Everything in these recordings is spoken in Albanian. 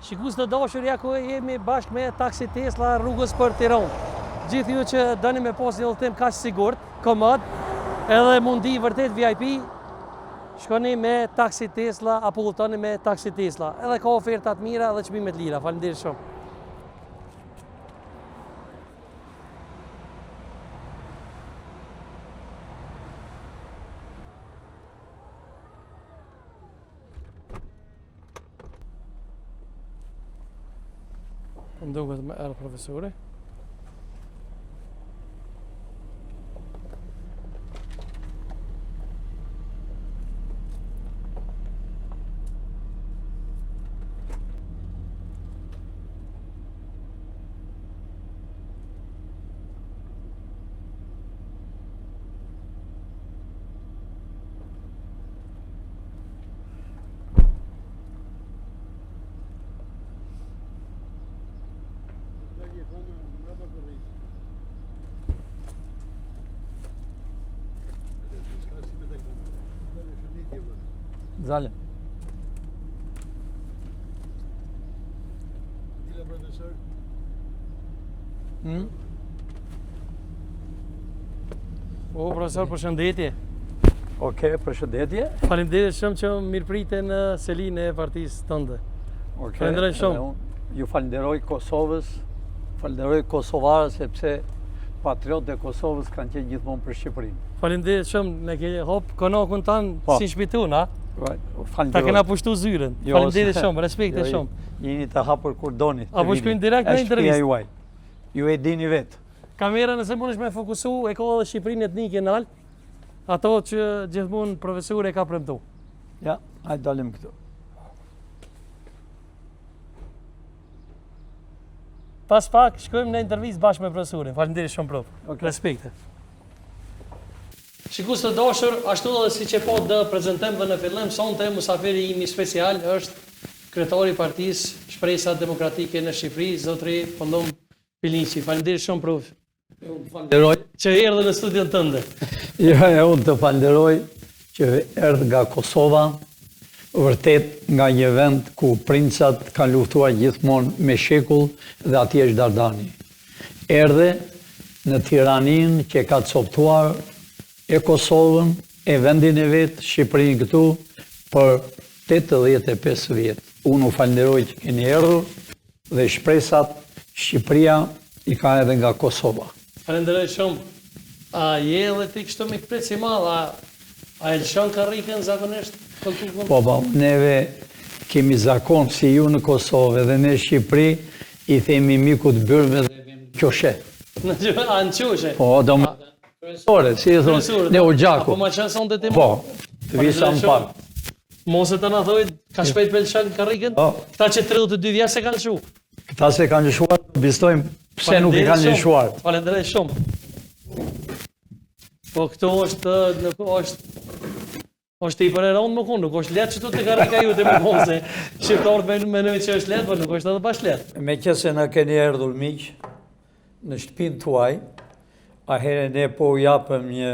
Shikues të dashur, ja ku jemi bashkë me Taksi Tesla rrugës për Tiranë. Gjithë ju që doni me pas një udhëtim kaq sigurt, komod, edhe mundi vërtet VIP, shkoni me Taksi Tesla apo udhëtoni me Taksi Tesla. Edhe ka oferta të mira dhe çmime të lira. Faleminderit shumë. Po më duket me erdhë profesori. Zale. Hmm? O, profesor, përshëndetje. Oke, përshëndetje. Faleminderit shumë që më mirëprite në selinë e partisë tënde. Oke, Falenderoj shumë. Ju falenderoj Kosovës, falenderoj Kosovarët sepse patriotët e Kosovës kanë qenë gjithmonë për Shqipërinë. Faleminderit shumë, ne ke hop konakun tanë po. si në shpi tonë, a? Falenderoj. Ta kena pushtu zyrën. Jo, faleminderit shumë, respekte jo, shumë. Jeni të hapur kur doni. A po shkojmë direkt në intervistë? Juaj. Ju e dini vetë. Kamera nëse mundesh me fokusu, e ka edhe Shqipërinë etnike nalt, ato që gjithmonë profesori e ka premtu. Ja, hajde dalim këtu. Pas pak, shkojmë në intervistë bashkë me profesorin. Faleminderit shumë prof. Okay. Respekte. Shikues të dashur, ashtu edhe siç e patë në prezantim dhe në fillim, sonte musafiri imi special është kryetari i Partisë Shpresa Demokratike në Shqipëri, zotri Pëllumb Pilinçi. Faleminderit shumë prof. Unë të falenderoj që erdhe në studion tënde. Jo, e unë të falenderoj që erdhe nga Kosova, vërtet nga një vend ku princat kanë luftuar gjithmonë me shekull dhe atje është Dardani. Erdhe në tiraninë që ka coptuar e Kosovën, e vendin e vet, Shqipërinë këtu, për 85 vjet. Unë u falenderoj që keni erdhur dhe shpresat Shqipëria i ka edhe nga Kosova. Falenderoj shumë. A je edhe ti kështu mikpritës i madh, a a e lëshon karrikën zakonisht kolltukun? Po, po, neve kemi zakon si ju në Kosovë edhe ne Shqipëri i themi mikut byrme dhe e vëmë në qoshe. Në qoshe, a në qoshe? Po, do më kryesore, si e thonë, ne oxhaku. Apo ma çon sonte ti? Po, të vi sa më pak. Mos e të na thoj, ka shpejt po e lëshon karrikën? Po. Këta që 32 vjet s'e kanë lëshu. Këta s'e kanë lëshuar, bistojmë pse nuk e kanë lëshuar. Falenderoj shumë. Po këto është, nuk është është tepër e rëndë me konë, nuk është lehtë që tu te karrika jute me konë, se shqiptarët me menojnë që është lehtë, po nuk është edhe bash lehtë. Meqenëse na keni erdhur miq në shtëpinë tuaj, ahere ne po u japëm një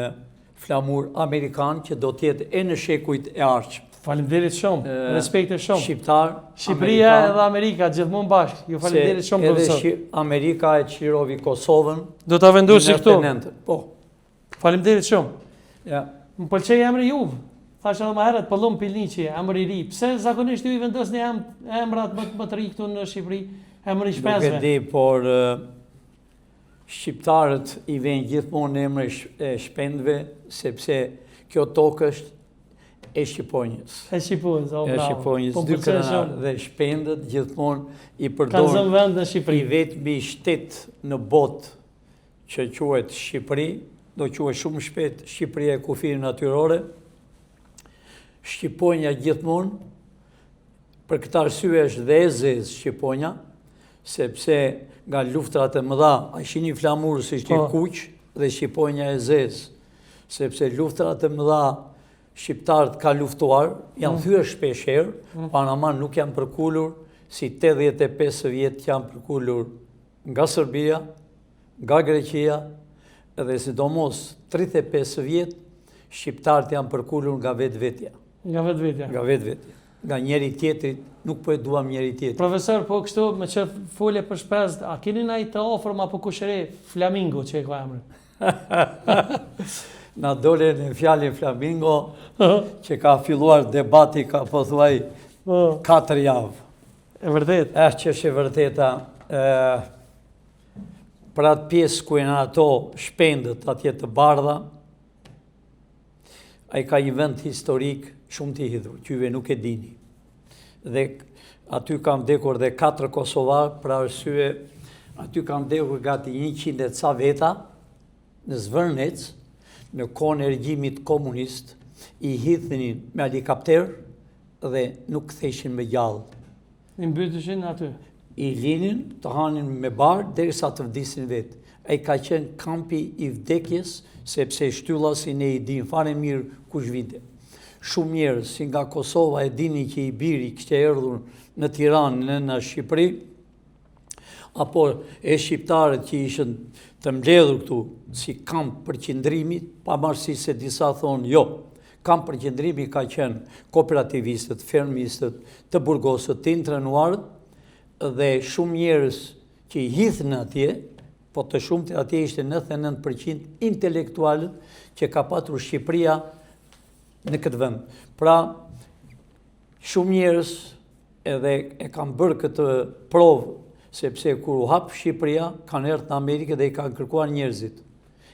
flamur amerikan që do të jetë e në shekujt e ardhshëm. Faleminderit shumë, respekte shumë. Shqiptar, Shqipëria edhe Amerika gjithmonë bashkë. Ju faleminderit shumë profesor. Edhe Amerika e çlirovi Kosovën. Do ta vendosim këtu. Po. Faleminderit shumë. Ja. Më pëlqej emri juv. Thashë edhe më herët Pëllumb Pilinçi, emër i ri. Pse zakonisht ju i vendosni em, emrat më, më të ri këtu në Shqipëri, emri i shpezëve? Nuk e di, por shqiptarët i vejnë gjithmonë emrin e shpendëve, sepse kjo tokë është e shqiponjës. E shqiponjës, o, bravo. E shqiponjës, po dy krenar dhe shpendët gjithmonë i përdorin. Kanë zënë vend në Shqipëri. I vetmi shtet në botë që quhet Shqipëri, do quhet shumë shpejt Shqipëria e kufijve natyrore, Shqiponja gjithmonë, për këtë arsye është dhe e zezë Shqiponja, sepse nga luftrat e mëdha, a shihni flamurin si është i po. kuq dhe Shqiponja e zezë, sepse luftrat e mëdha shqiptarët kanë luftuar, janë mm. thyer shpesh herë, mm. por ama nuk janë përkulur si 85 vjet që janë përkulur nga Serbia, nga Greqia dhe sidomos 35 vjet shqiptarët janë përkulur nga vetvetja. Nga vetvetja. Nga vetvetja. Nga njëri tjetrit, nuk po e duam njëri tjetrin. Profesor, po kështu meqë fole për shpezët, a keni naj të afërm apo kushëri Flamingo që e ka emrin? Na dole në fjalën Flamingo, që ka filluar debati ka pothuaj po. 4 javë. E vërtet? Është që është e vërteta. Për atë pjesë ku janë ato shpendët atje të bardha, Ai ka një vend historik shumë të hidhur, që juve nuk e dini. Dhe aty kanë vdekur dhe katër kosovarë, për arsye, aty kanë vdekur gati 100 e ca veta, në Zvërnec, në kohën e regjimit komunist, i hidhnin me helikopter dhe nuk ktheshin më gjallë. I mbyteshin aty. I linin të hanin me bar derisa të vdisin vetë. Ai ka qenë kampi i vdekjes sepse shtyllasit ne i dimë fare mirë kush vinte. Shumë njerëz si nga Kosova e dinin që i biri kishte erdhur në Tiranë në në Shqipëri, apo e shqiptarët që ishin të mbledhur këtu si kamp përqendrimi, pavarësisht se disa thonë jo, Kamp përqendrimi ka qenë kooperativistët, fermistët, të burgosurët, të internuarët dhe shumë njerëz që i hidhnin atje, po të shumtë atje ishte 99% intelektualët që ka patur Shqipëria në këtë vend. Pra, shumë njerëz edhe e kanë bërë këtë provë, sepse kur u hap Shqipëria, kanë erdhë në Amerikë dhe i kanë kërkuar njerëzit.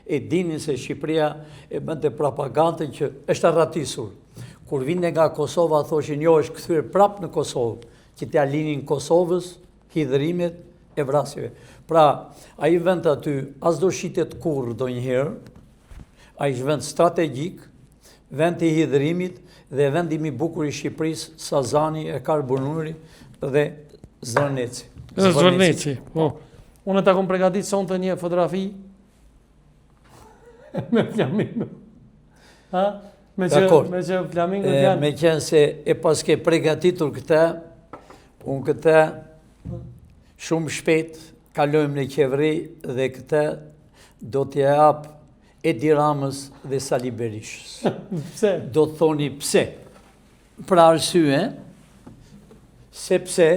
E dinin se Shqipëria e bënte propagandën që është arratisur. Kur vinte nga Kosova, thoshin jo, është kthyer prapë në Kosovë, që t'ia linin Kosovës hidhërimet e vrasjeve. Pra, ai vend aty as do shitet kurrë ndonjëherë, ai është vend strategjik, vend i hidhërimit dhe vendi më i bukur i Shqipërisë, Sazani e Karaburuni dhe Zvërneci. Zvërneci, po. Unë ta kom pregatit sonte një fotografi me flamingo. Ha? Me që, me që flamingo janë... Me qenë se e paske pregatitur këtë, unë këtë shumë shpejt kalojmë në qeveri dhe këtë do t'ia jap Edi Ramës dhe Sali Berishës. Pse? Do të thoni pse? Për arsye, sepse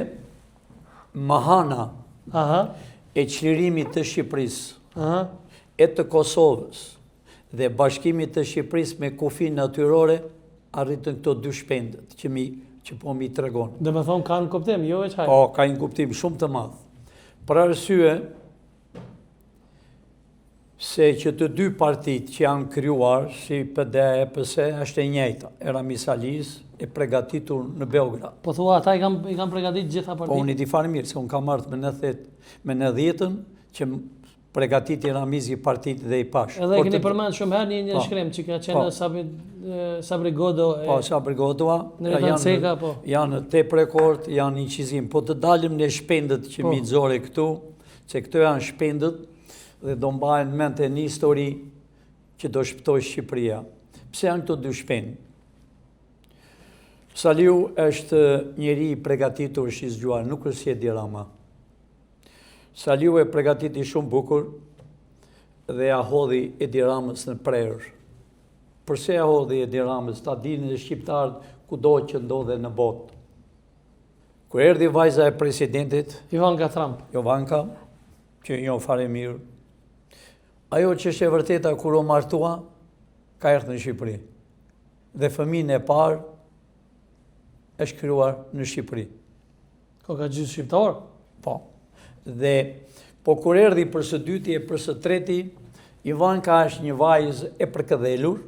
mahana Aha. e çlirimit të Shqipërisë, Aha. e të Kosovës dhe bashkimit të Shqipërisë me kufi natyrore arritën këto dy shpendët që mi që po mi tregon. Domethonë kanë kuptim, jo veç hajt. Po, ka një kuptim shumë të madh. Për arsye, se që të dy partitë që janë krijuar, si PD e PS, është e njëjta, e Ramiz Alisë, e pregatitur në Beograd. Po thua, ata i kanë i kanë pregatit gjitha partitë? Po unë i di fare mirë, se unë kam ardhë me 90, me 90-ën, që pregatiti Ramizi partitë dhe i pashë. Edhe e keni përmend shumë herë një një po, shkrim që ka qenë po. Sabri, Sabri Godo. E, po, Sabri Godoa. Neritan Ceka, po. Janë tape record, janë incizim. Po të dalim në shpendët që po. mi nxore këtu, se këto janë shpendët, dhe do mbahen mend në histori që do shpëtojë Shqipëria. Pse janë këto dy shpendë? Saliu është njeri i pregatitur, është i zgjuar, nuk është si Edi Rama. Saliu e pregatiti shumë bukur dhe ja hodhi Edi Ramës në prehër. Përse ja hodhi Edi Ramës, ta dinë dhe shqiptarët kudo që ndodhen në botë. Kur erdhi vajza e presidentit, Ivanka Trump. Ivanka, që e njoh fare mirë. Ajo që është e vërteta kur u martua, ka erdhë në Shqipëri. Dhe fëmijën e parë është krijuar në Shqipëri. Ko ka gjysë shqiptar? Po. Dhe po kur erdhi për së dyti e për së treti, Ivanka është një vajzë e përkëdhelur,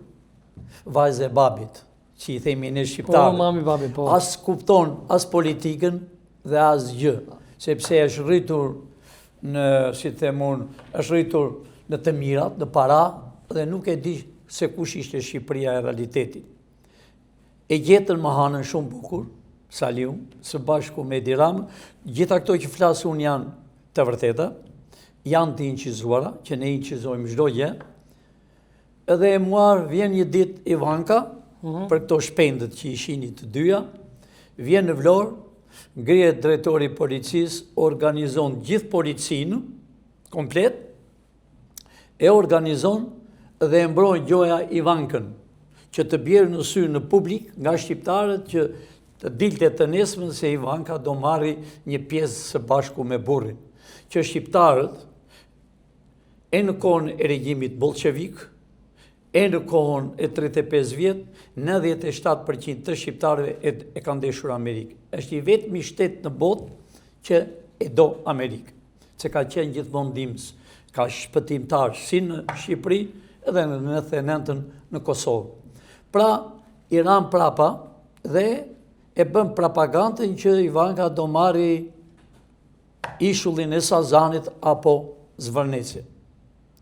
vajzë e babit. që i themi ne shqiptarët. Po, mami, babi, po. As kupton, as politikën dhe as gjë, sepse është rritur në, si të them unë, është rritur në të mirat, në para, dhe nuk e di se kush ishte Shqipëria e realitetit. E gjetën mahanën shumë bukur, Saliu, së bashku me Edi Ramën, gjitha këto që flas unë janë të vërteta, janë të incizuara, që ne incizojmë çdo gjë, Edhe e muar vjen një ditë Ivanka, mm -hmm. për këto shpendët që i shihni të dyja, vjen në Vlorë, ngrihet drejtori i policisë, organizon gjithë policinë, komplet, e organizon dhe e mbron gjoja Ivankën, që të bjerë në sy në publik nga shqiptarët që. Të dilte të nesërmen se Ivanka do marri një pjesë së bashku me burrin. Që shqiptarët e në kohën e regjimit bolshevik, e në kohën e 35 vjet, 97% të shqiptarëve e, e kanë deshur Amerikën. Është i vetmi shtet në botë që e do Amerikën. Se ka qenë gjithmonë ndihmës, ka shpëtimtar si në Shqipëri edhe në 99-ën në Kosovë. Pra, i ranë prapa dhe e bën propagandën që Ivanka do marri ishullin e Sazanit apo Zvërnecin,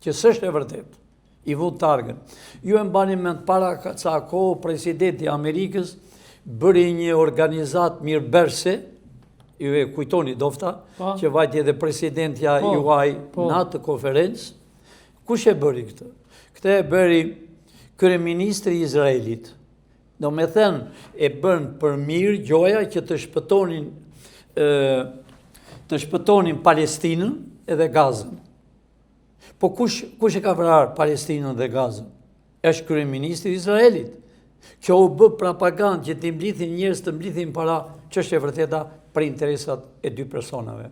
që s'është e vërtetë. I vunë targën. Ju e mbani mend para ca kohë presidenti i Amerikës bëri një organizatë mirëbërëse, ju e kujtoni dofta, po. që vajti edhe presidentja po, juaj po. në atë konferencë. Kush e bëri këtë? Këtë e bëri kryeministri i Izraelit. Domethënë, e bënë për mirë gjoja që të shpëtonin të shpëtonin Palestinën edhe Gazën. Po kush, kush e ka vrarë Palestinën dhe Gazën? Është kryeministri i Izraelit. Kjo u bë propagandë që të mblidhin njerëz të mblidhin para ç'është e vërteta për interesat e dy personave.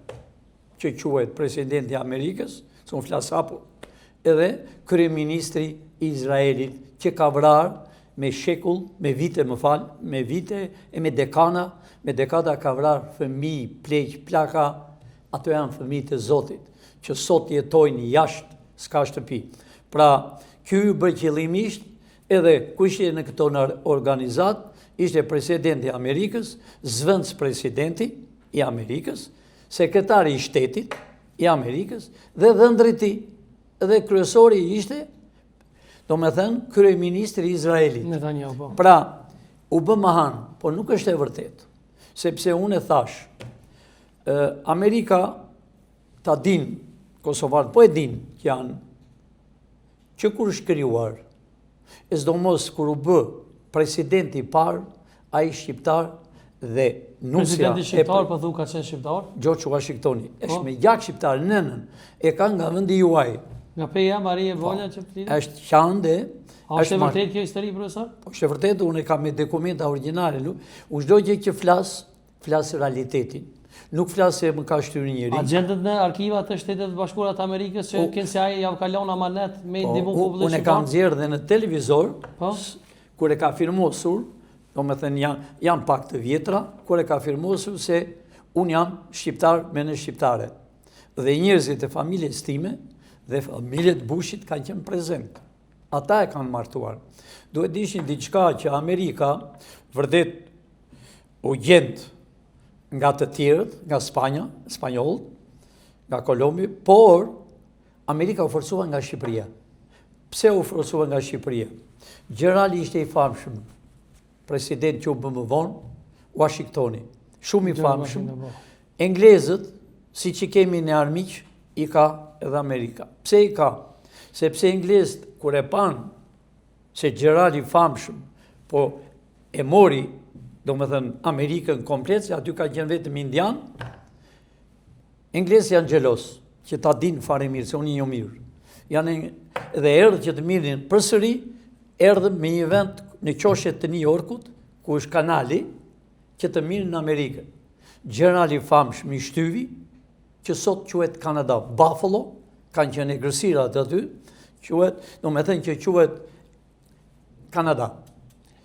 Që quhet presidenti i Amerikës, se unë flas hapur, edhe kryeministri i Izraelit që ka vrarë me shekull, me vite më fal, me vite e me dekana, me dekada ka vrarë fëmijë, pleq, plaka, ato janë fëmijët e Zotit, që sot jetojnë jashtë, s'ka shtëpi. Pra, kjo u bë qëllimisht, edhe kush ishte në këtë organizatë, ishte presidenti i Amerikës, zëvendëspresidenti i Amerikës, sekretari i shtetit i Amerikës dhe dhëndri i tij. Dhe kryesori ishte, domethënë, kryeministri i Izraelit. Netanyahu, po. Pra, u bë mahan, po nuk është e vërtetë. Sepse unë e thashë, Amerika ta din kosovarët, po e din që janë, që kur është krijuar, e sidomos kur u bë presidenti i parë, ai shqiptar dhe nusja... Presidenti shqiptar, po thu ka qenë shqiptar? George Washingtoni, është po. me gjak shqiptar, nënën, e ka nga vendi juaj. Nga Peja, Marie po. Volja që flitet? është qande... A është e vërtetë kjo histori, profesor? Po, është e vërtetë, unë e kam me dokumenta origjinale, unë çdo gjë që flas, Flas realitetin. Nuk flas se më ka shtyrë njeri. A gjendet në arkivat e Shteteve të Bashkuara të Amerikës që kinse ai jau ka lënë amanet me po, ndihmu popullin shqiptar? Unë e kam nxjerrë dhe në televizor, po? kur e ka firmosur, domethënë janë, janë pak të vjetra, kur e ka firmosur se unë jam shqiptar me nënë shqiptare. Dhe njerëzit e familjes time dhe familjet Bushit kanë qenë prezent. Ata e kanë martuar. Duhet dishin diçka që Amerika vërtet u gjend nga të tjerët, nga Spanja, spanjollët, nga Kolombi, por Amerika u forcua nga Shqipëria. Pse u forcua nga Shqipëria? Gjenerali ishte i famshëm, president që u bë më vonë, Washingtoni, shumë i famshëm. Po. Englezët, siç i kemi ne armiq, i ka edhe Amerika. Pse i ka? Sepse englezët, kur e panë se gjenerali i famshëm, po e mori, domethënë, Amerikën komplet, se aty ka qenë vetëm indian, englezët janë xheloz, që ta dinë fare mirë, se unë i njoh mirë. Janë dhe erdhën që të mirrin përsëri, erdhën me një vend në qoshe të New Yorkut, ku është kanali, që të mirrin Amerikën. Gjenerali i famshëm i shtyvi, që sot quhet Kanada, Buffalo, kanë qenë egërsirat aty, quhet, domethënë që quhet Kanada.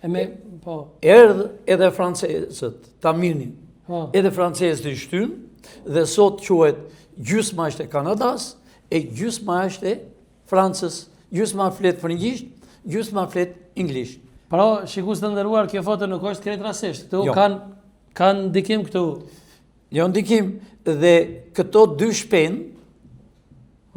E me, po. Erdhë edhe francezët, ta mirrnin. Po. Edhe francezët i shtynë, dhe sot quhet gjysma është e Kanadas, e gjysma është e Francës, gjysma flet frëngjisht, gjysma flet inglisht. Pra, shikues të nderuar, kjo foto nuk është krejt rastësisht. Këtu jo. kanë kanë ndikim këtu. Jo ndikim dhe këto dy shpendë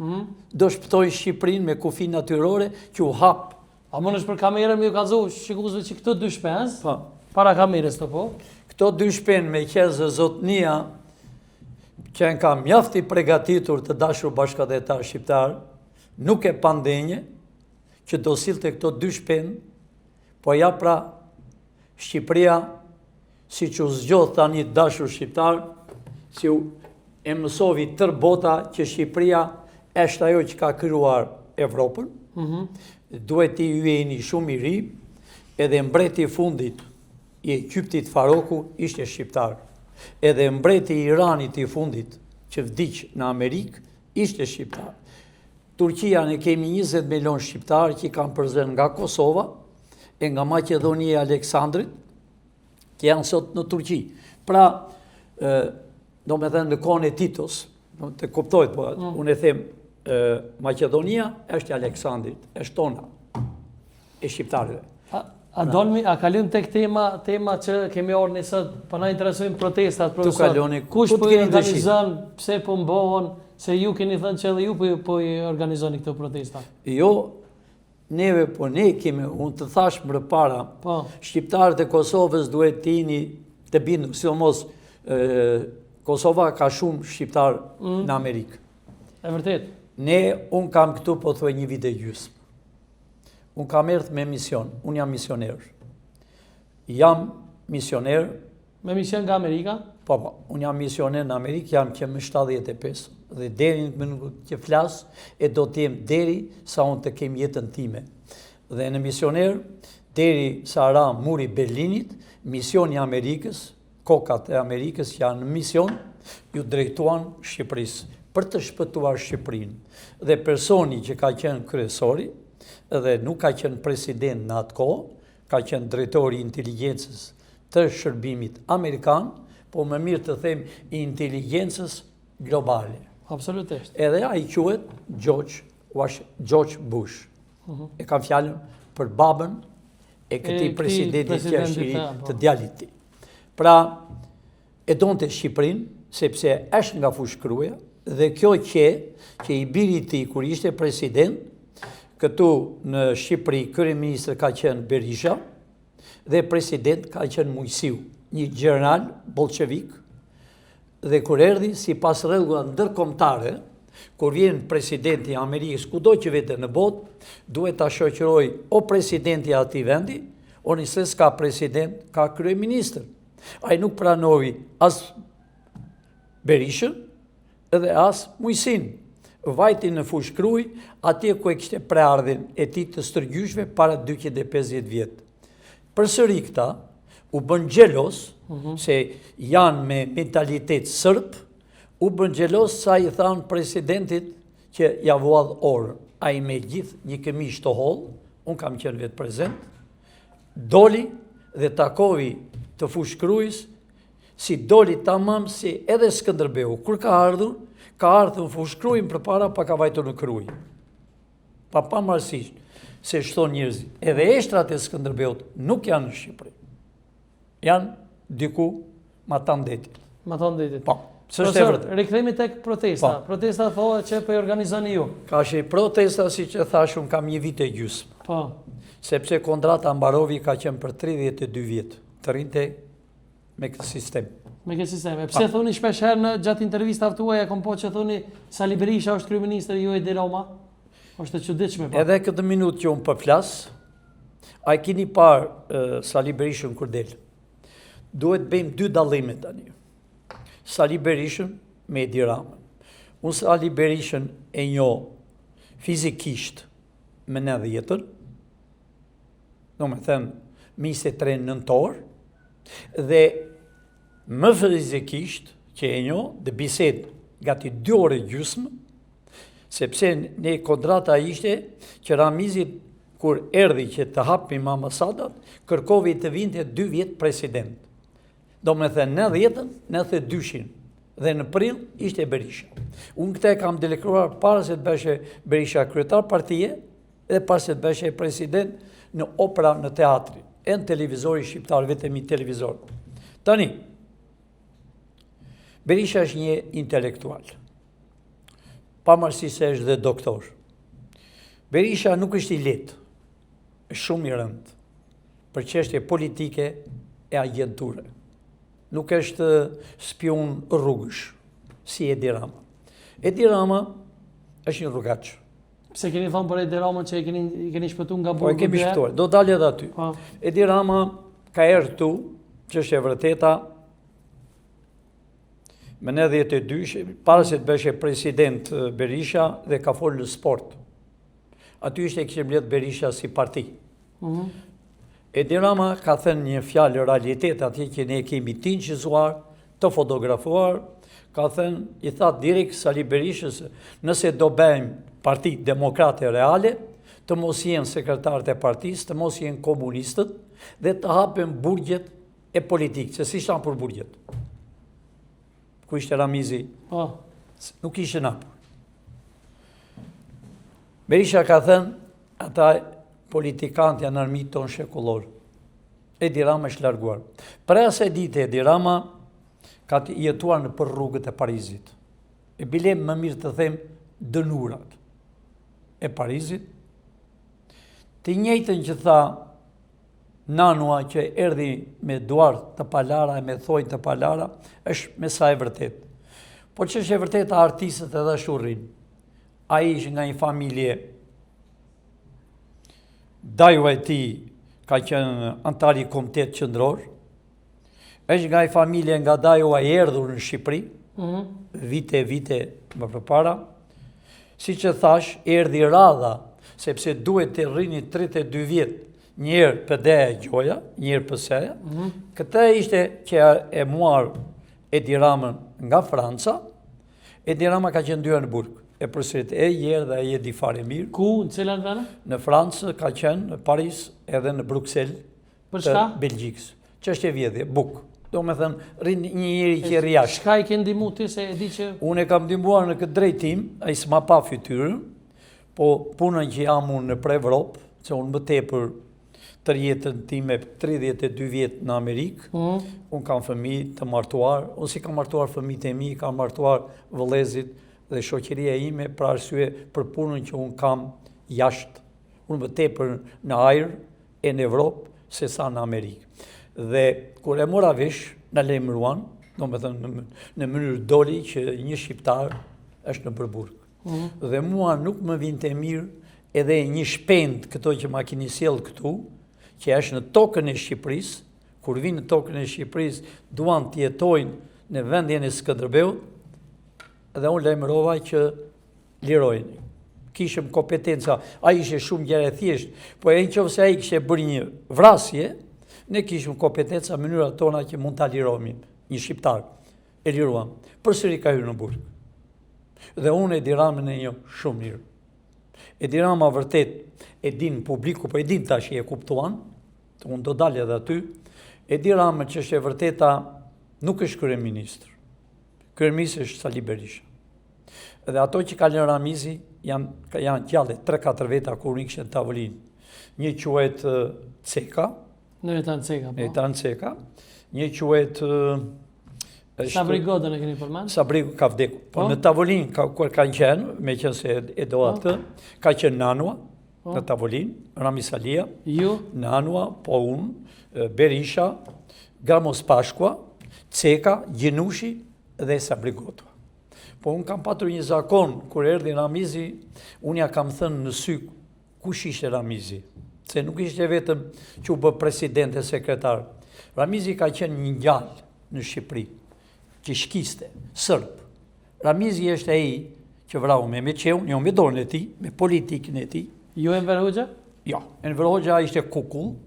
mm. do shpëtojnë Shqipërinë me kufi natyrore që u hap. A mundesh për kamerën me ju kallzu shikuesve që këto dy shpendë? Po. Para kamerës të po. Këto dy shpendë meqenëse zotnia që ka mjaft i pregatitur të dashur bashkatdhetarë shqiptarë, nuk e pandenje që do sillte këto dy shpendë, po ja pra Shqipëria Siç u zgjodh tani të dashur shqiptarë, si u e mësovi tërë bota që Shqipëria është ajo që ka krijuar Evropën, mm -hmm. duhet ti ju jeni shumë i ri, edhe mbreti i fundit. i Egjiptit Faroku ishte shqiptar. Edhe mbreti i Iranit i fundit që vdiq në Amerikë ishte shqiptar. Turqia ne kemi 20 milion shqiptarë që i kanë përzënë nga Kosova e nga Maqedonia e Aleksandrit, që janë sot në Turqi. Pra, domethënë në kohën e Titos, të kuptojt, po, mm. unë e them, Maqedonia është e Aleksandrit, është tona, e shqiptarëve. A, a dolmi, a kalim tek tema, tema që kemi ardhë ne sot, po na interesojnë protestat, profesor. Tu kaloni, kush po i organizon, pse po mbohen, se ju keni thënë që edhe ju po, po i organizoni këto protesta. Jo, neve po ne kemi, unë të thash më para, po. shqiptarët e Kosovës duhet të jeni të bindur, sidomos Kosova ka shumë shqiptarë mm. në Amerikë. E vërtet. Ne, unë kam këtu pothuaj një vit e gjysmë. Unë kam erdhë me mision, unë jam misioner. Jam misioner. Me mision nga Amerika? Po, po, unë jam misioner në Amerikë, jam që më 75, dhe deri në minutë që flas, e do të jem deri sa unë të kem jetën time. Dhe në misioner, deri sa ra muri i Berlinit, misioni i Amerikës, kokat e Amerikës që janë në mision, iu drejtuan Shqipërisë për të shpëtuar Shqipërinë. Dhe personi që ka qenë kryesori dhe nuk ka qenë president në atë kohë, ka qenë drejtori i inteligjencës të shërbimit amerikan, po më mirë të them i inteligjencës globale. Absolutisht. Edhe ai quhet George, George Bush. Mhm. E kam fjalën për babën e këtij presidentit që është i ri po. të djalit tij. Pra, e donte Shqipërinë, sepse është nga Fushë-Kruja, dhe kjo qe, që i biri i tij, kur ishte president, këtu në Shqipëri, kryeministër ka qenë Berisha, dhe president ka qenë Moisiu, një gjeneral bolshevik, Dhe kur erdhi, sipas rregullave ndërkombëtare, kur vjen presidenti i Amerikës, kudo që vete në botë, duhet ta shoqërojë o presidenti i atij vendi, o nëse s'ka president, ka kryeministër. Ai nuk pranoi as Berishën dhe as Moisiun. Vajti në Fushë-Krujë, atje ku e kishte prejardhjen e tij të stërgjyshve para 250 vjet. Përsëri këta u bënë xheloz, mhm. se janë me mentalitet sërb, u bënë xheloz sa i thanë presidentit që ja vuadh orën. Ai me gjithë një këmishë të hollë, unë kam qenë vetë prezent, doli dhe takoi të Fushë-Krujës, si doli tamam si edhe Skënderbeu. Kur ka ardhur, ka ardhur në Fushë-Krujën përpara pa ka vajtur në Krujë. Pa pavarësisht se ç'thonë njerëzit, edhe eshtrat e Skënderbeut nuk janë në Shqipëri. Janë diku matanë detit. Matanë detit. Po, s'është e vërtetë. Rikthehemi tek protesta. Po. Protesta thotë që po i organizoni ju. Ka shi protesta, siç e thashë, unë kam një vit e gjysmë. Po. Sepse kontrata mbarovi ka qenë për 32 vjet. Të rrinte me këtë sistem. Me këtë sistem. E pse thoni shpesh herë në gjatë intervistave tuaja kom pa që thoni Sali Berisha është kryeministër jo Edi Rama? Është e çuditshme po. Edhe këtë minutë që unë po flas, a e keni parë Sali Berishën kur del? Duhet bëjmë dy dallime tani. Sali Berishën me Edi Ramën. Unë Sali Berishën e njoh fizikisht më 90-ën, domethënë, më 23 nëntor, dhe më fizikisht që e njoh, dhe bisedë gati 2 orë e gjysmë, sepse ne kontrata ishte që Ramizi kur erdhi që të hapim ambasadat, kërkovi të vinte 2 vjet president. Domethënë, 90-ën, 92-shin, dhe në prill ishte Berisha. Unë këtë e kam deklaruar para se të bëheshe Berisha kryetar partie, dhe para se të bëheshe president në opera në teatri, e në televizori shqiptar, vetëm i televizor. Tani, Berisha është një intelektual, pavarësisht se është dhe doktor. Berisha nuk është i lehtë, është shumë i rëndë, për çështje politike e agjenture. Nuk është spiun rrugësh, si Edi Rama. Edi Rama është një rrugaç. Pse keni thënë për Edi Ramën që e keni i keni shpëtuar nga burgu? Po e kemi shpëtuar. Do dalë edhe aty. Po. Edi Rama ka erdhur këtu, që është e vërteta, më 92, para se të bëheshe president Berisha dhe ka folë në sport. Aty ishte e kishte mbledh Berisha si parti. Mm -hmm. Edi Rama ka thënë një fjalë realitet atje që ne kemi të incizuar, të fotografuar, ka thënë, i tha direkt Sali Berishës, nëse do bëjmë parti demokrate reale, të mos jenë sekretarët e partisë, të mos jenë komunistët dhe të hapen burgjet e politikës, se s'ishin hapur burgjet. Ku ishte Ramizi? Po. Nuk ishin hapur. Berisha ka thënë, ata politikanët janë armiqtë tonë shekullorë. Edi Rama është larguar. Prej asaj dite Edi Rama ka jetuar nëpër rrugët e Parizit. E bile më mirë të them dënurat e Parizit. Të njëjtën që tha Nanua që erdhi me duar të palara e me thonj të palara, është me sa e vërtetë. Por që është e vërteta artistët edhe ashtu rrinë. Ai ishte nga një familje Dajua e tij ka qenë anëtar i komitetit qendror. Është nga një familje nga dajua i erdhur në Shqipëri, mm -hmm. vite, vite më përpara. Siç e thashë, erdhi radha, sepse duhet të rrini 32 vjet, një herë PD-ja gjoja, një herë PS-ja. Mm -hmm. Këtë ishte që e mori Edi Ramën nga Franca, Edi Rama ka qenë dy herë në burg. E përsërit e gjerë dhe ai e di fare mirë. Ku, në cilat vende? Në Francë ka qenë, në Paris edhe në Bruksel Për çka? të Belgjikës. Çështje vjedhje, bukë. Domethënë, rri një njeri që rri jashtë. Çka i ke ndihmu ti se e di që... Unë e kam ndihmuar në këtë drejtim, ai s'ma pa fytyrën, po punën që jam unë nëpër Evropë, se unë më tepër tërë jetën time 32 vjet në Amerikë, mm. unë kam fëmijë të martuar, unë s'i kam martuar fëmijët e mi, kam martuar vëllezërit dhe shoqëria ime për arsye për punën që unë kam jashtë. Unë më tepër në ajër e në Evropë se sa në Amerikë. Dhe kur e mora vesh, na lajmëruan, domethënë në, në mënyrë doli që një shqiptar është nëpër burg. Mm. Dhe mua nuk më vinte mirë edhe një shpend këto që ma kini sjellë këtu, që është në tokën e Shqipërisë, kur vinë në tokën e Shqipërisë, duan të jetojnë në vendin e Skënderbeut, dhe unë lajmërova që lirojeni. Kishëm kompetenca, ai ishte shumë gjëra e thjeshtë, po e në qoftë se ai kishte bërë një vrasje, ne kishëm kompetenca mënyra tona që mund ta liromim, një shqiptar. E liruam. Përsëri ka hyrë në burg. Dhe unë Edi Ramën e njoh shumë mirë. Edi Rama vërtet e din publiku, po e din tash e kuptuan, unë do dalë edhe aty. Edi Rama që është e vërteta nuk është kryeministër. Kryeministër është Sali Berisha. Dhe ato që ka lënë Ramizi janë janë gjallë 3-4 veta kur unë isha në tavolinë. Një quhet Ceka, Neritan Ceka, po. Neritan Ceka. Një quhet është Sabri Godën e keni përmend? Sabri ka vdekur. Po, po në tavolinë ka kur kanë qenë, meqenëse e do po. atë, ka qenë Nanua po. në tavolinë, Ramiz Alia. Ju? Nanua, po unë, Berisha, Gramos Pashkua, Ceka, Gjinushi dhe Sabri Goda. Po unë kam patur një zakon, kur erdhi Ramizi, unë ja kam thënë në sy Kush ishte Ramizi? Se nuk ishte vetëm që u bë president e sekretar. Ramizi ka qenë një djalë në Shqipëri, që shkiste, sërb. Ramizi është ai që vrau Mehmet Shehun, jo me dorën e tij, me politikën e tij. Jo Enver Hoxha? Jo, Enver Hoxha ishte kukull,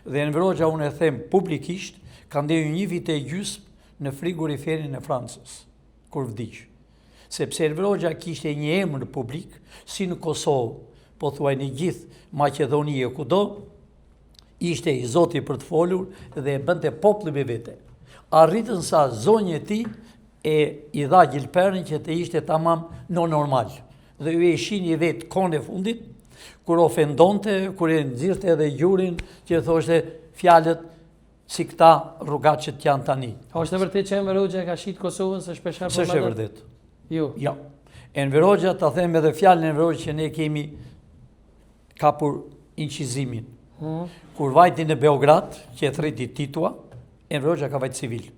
dhe Enver Hoxha unë e them publikisht, ka ndenjur një vit e gjysmë në frigoriferin e Francës, kur vdiq. Sepse Enver Hoxha kishte një emër në publik, si në Kosovë, pothuaj në gjithë Maqedoni e kudo, ishte i zoti për të folur dhe e bënte populli me vete. Arritën sa zonja e tij e i dha gjilpërën që të ishte tamam no normal. Dhe ju e shihni vetë kohën e fundit, kur ofendonte, kur e nxirrte edhe gjurin, që thoshte fjalët si këta rrugaçët që janë tani. A është e vërtetë që Enver Hoxha e ka shit Kosovën se shpeshherë përmendet? S'është e vërtetë. Jo. Jo. Enver Hoxha ta them edhe fjalën e Enver Hoxhës që ne kemi kapur incizimin. Hmm. Kur vajti në Beograd, që e thërriti Titua, Enver Hoxha ka vajt civil.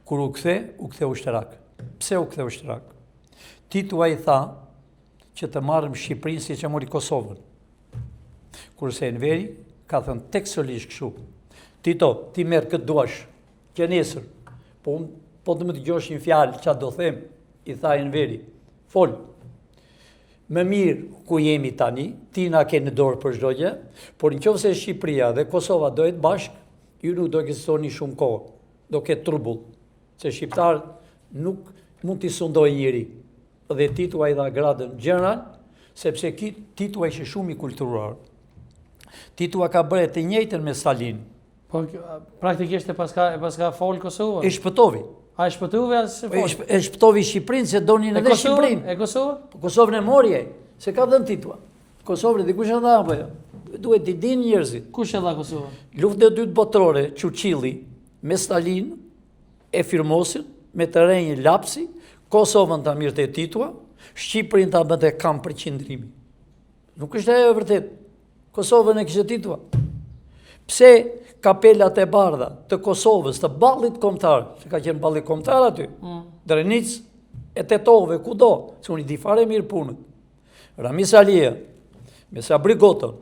Kur u kthe, u kthe ushtarak. Pse u kthe ushtarak? Titua i tha që të marrim Shqipërinë siç e mori Kosovën. Kurse Enveri ka thënë tekstualisht kështu. Tito, ti merr kë të duash, që nesër. Po unë po të më dëgjosh një fjalë ça do them, i tha Enveri. Fol. Më mirë ku jemi tani, ti na ke në dorë për çdo gjë, por në qoftë se Shqipëria dhe Kosova do jetë bashkë, ju nuk do ekzistoni shumë kohë, do ketë trubull, se shqiptarët nuk mund t'i sundojë njeri. Dhe Titua i dha gradën gjeneral, sepse ki, Titua ishte shumë i kulturuar. Titua ka bërë të njëjtën me Stalin. Po, praktikisht e paska, e paska fol Kosovën. E shpëtovi. A e shpëtovi, a s'e fol? E shpëtovi Shqipërinë, se donin edhe Shqipërinë. E Kosovën? Po Kosovën e mori ai, s'e ka dhënë Titua. Kosovën, di kush e dha, apo jo? Duhet t'i dinë njerëzit. Kush e dha Kosovën? Luftën e dytë botërore, Churchilli, me Stalin, e firmosin, me të renjë lapsi, Kosovën ta merrte Titua, Shqipërinë ta bënte kamp përqendrimi. Nuk është ajo e vërtetë. Kosovën e kishte Titua. Pse kapelat e bardha të Kosovës, të ballit kombëtar, se ka qenë balli kombëtar aty, mm. Drenicë e Tetovë, kudo, se unë i di fare mirë punët. Ramiz Alia, me Sabri Goton,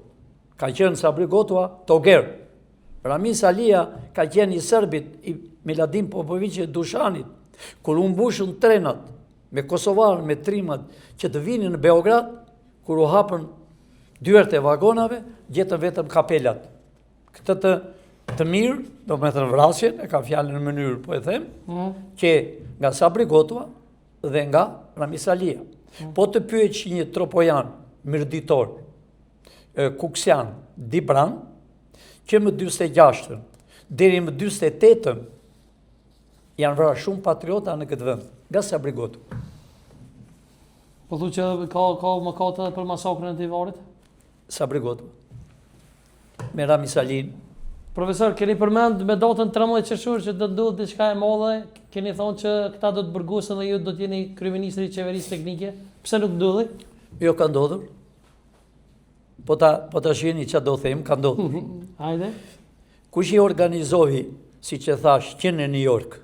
ka qenë Sabri Gotua toger. Ramiz Alia ka qenë i serbit, i Miladin Popoviç e Dushanit, kur u mbushën trenat me kosovarë, me trimat, që të vinin në Beograd, Kur u hapën dyert e vagonave, gjetën vetëm kapelat. Këtë të, të mirë, domethënë vrasjen, e ka fjalën në mënyrë, po e them, mm. që nga Sabri Gotua dhe nga Ramiz Alia. Mm. Po të pyetsh një tropojan, mirditor, kuksian, dibran, që më 46-ën, deri më 48-ën, janë vrarë shumë patriota në këtë vend, nga Sabri Gotua. Po thu që ka, ka mëkat edhe për masakrën e Tivarit? Sabri Gotua. Me Ramiz Alinë. Profesor, keni përmend me datën 13 qershor që do të ndodhë diçka e madhe, keni thonë që këta do të burgosen dhe ju do të jeni kryeministri i qeverisë teknike. Pse nuk ndodhi? Jo ka ndodhur. Po ta po ta shihni çfarë do them, ka ndodhur. Hajde. Kush i organizoi, siç e thash, që në New York?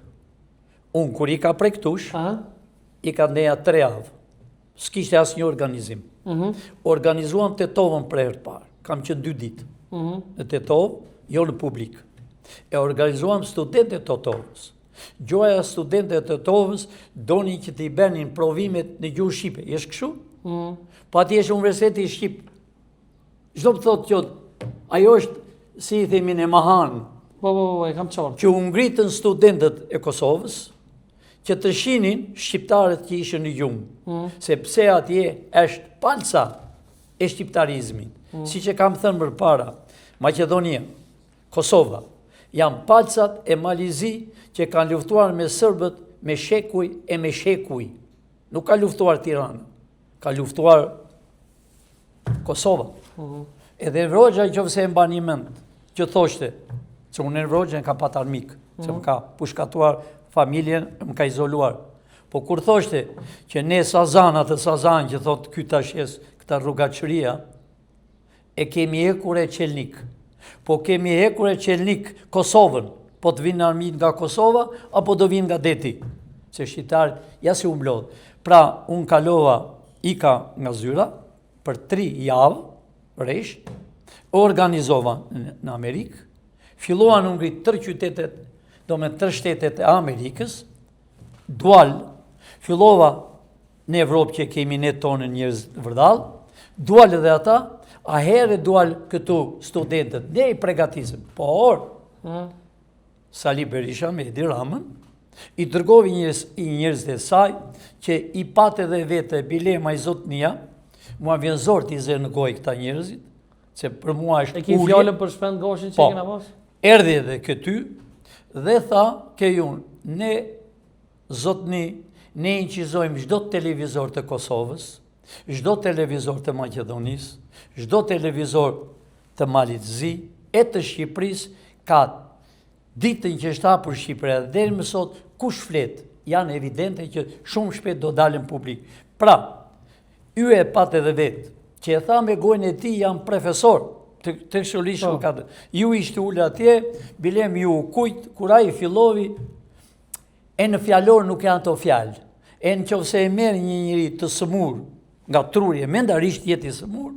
Unë kur ika prej këtush, ika ndeja tre javë. S'kishte asnjë organizim. Mm -hmm. Organizuam Tetovën për herë të parë. Kam qenë dy ditë. Mm -hmm. Në Tetovë, jo në publik. E organizuam studentët e Tetovës. Gjoja studentët e Tetovës donin që t'i bënin provimet në gjuhë shqipe. Është kështu? Mm -hmm. Po atje është universiteti shqip. Ç'do të thotë kjo, ajo është, si i themi në mahan. Po, po, po, e kam qartë. Që u ngritën studentët e Kosovës, që të shinin shqiptarët që ishin në gjumë. Mm. Sepse atje është palca e shqiptarizmit. Mm. Siç e kam thënë më para, Maqedonia, Kosova, janë palcat e Malit Zi që kanë luftuar me sërbët me shekuj e me shekuj. Nuk ka luftuar Tirana, ka luftuar Kosova. Mhm. Edhe Enver Hoxha, në qoftë se e mbani mend, që thoshte, se unë Enver Hoxhën e kam pat armik, se më mhm. ka pushkatuar familjen, më ka izoluar. Po kur thoshte që ne Sazanat e Sazan që thotë ky tash këta rrugaçëria, e kemi hekur e çelnik. Po kemi hekur e çelnik Kosovën, po të vinë armiqtë nga Kosova, apo do vinë nga deti? Se shqiptarët, ja si u mblodh. Pra, unë kalova, ika nga zyra, për tri javë, rresht, organizova në Amerikë, filluan u ngrit tërë qytetet, domethënë tërë shtetet e Amerikës, dual, fillova në Evropë që kemi ne tonën njerëz vërdall, dual edhe ata, a herë dual këtu studentët, ne i pregatisëm, por, mm. Sali Berisha me Edi Ramën, i dërgovi njerëz, i njerëzit e saj, që i pat edhe vete bilema i zotnia, mua vjen zor t'i zë në gojë këta njerëzit, se për mua është E ki fjalën për Shpend Gashin që po, kena pas? Erdhi edhe këty, dhe tha, ke junë, ne zotni, ne inqizojmë çdo televizor të Kosovës, çdo televizor të Maqedonisë, çdo televizor të Malit Zi e të Shqipërisë ka ditën që është hapur Shqipëria dhe deri më sot kush flet janë evidente që shumë shpejt do dalin publik. Pra, ju e pat edhe vetë, që e tha me gojën e tij jam profesor, të, të këshillisht po. ka të. Ju ishte ulë atje, bilem ju kujt, kur ai fillovi, E në fjalor nuk janë ato fjalë. E në qoftë se e merr një njeri të sëmurë, nga truri e mendarisht jetë i sëmurë,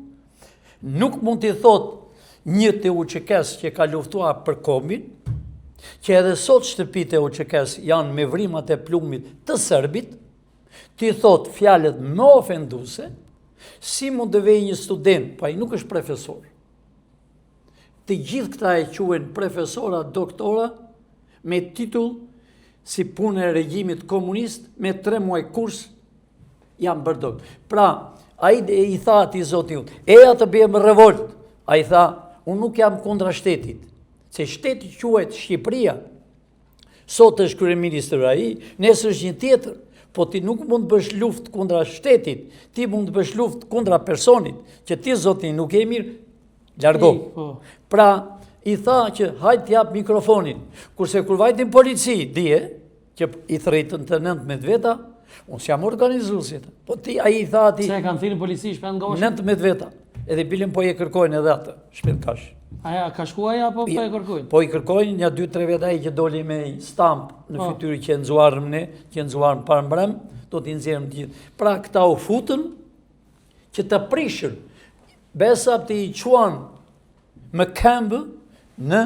nuk mund t'i thotë një të UÇK-së që ka luftuar për kombin, që edhe sot shtëpitë e UÇK-së janë me vrimat e plumbit të serbit, t'i thotë fjalët më ofenduse, Si mund të vejë një student, po ai nuk është profesor. Të gjithë këta e quajnë profesora, doktora, me titull si punë e regjimit komunist, me tre muaj kurs, janë bërë doktor. Pra, ai i tha atij zotit, eja të bëjmë revolt. Ai tha, unë nuk jam kundra shtetit, se shteti quhet Shqipëria. Sot është kryeministër ai, nesër është një tjetër. Po ti nuk mund të bësh luftë kundra shtetit, ti mund të bësh luftë kundra personit, që ti zotni nuk je i mirë, largo. Po. Pra, i tha që hajt t'jap mikrofonin, kurse kur vajti n'polici, dje, që i thërritën të 19 veta, unë s'jam organizuesi. Po ti, ai i tha ati... Se e kanë thirrë në polici, Shpend Gashin? 19 veta. Edhe bilem po e kërkojnë edhe atë, Shpend Gashi. A ja, ka shku ai apo po e kërkojnë? Po i kërkojnë një 2-3 veta ai që doli me stamp në po. fytyrë që e nxuarëm ne, që e nxuarëm parmbrëm, do t'i nxjerrim të gjithë. Pra këta u futën që të prishën. Besa ti i çuan me këmbë në,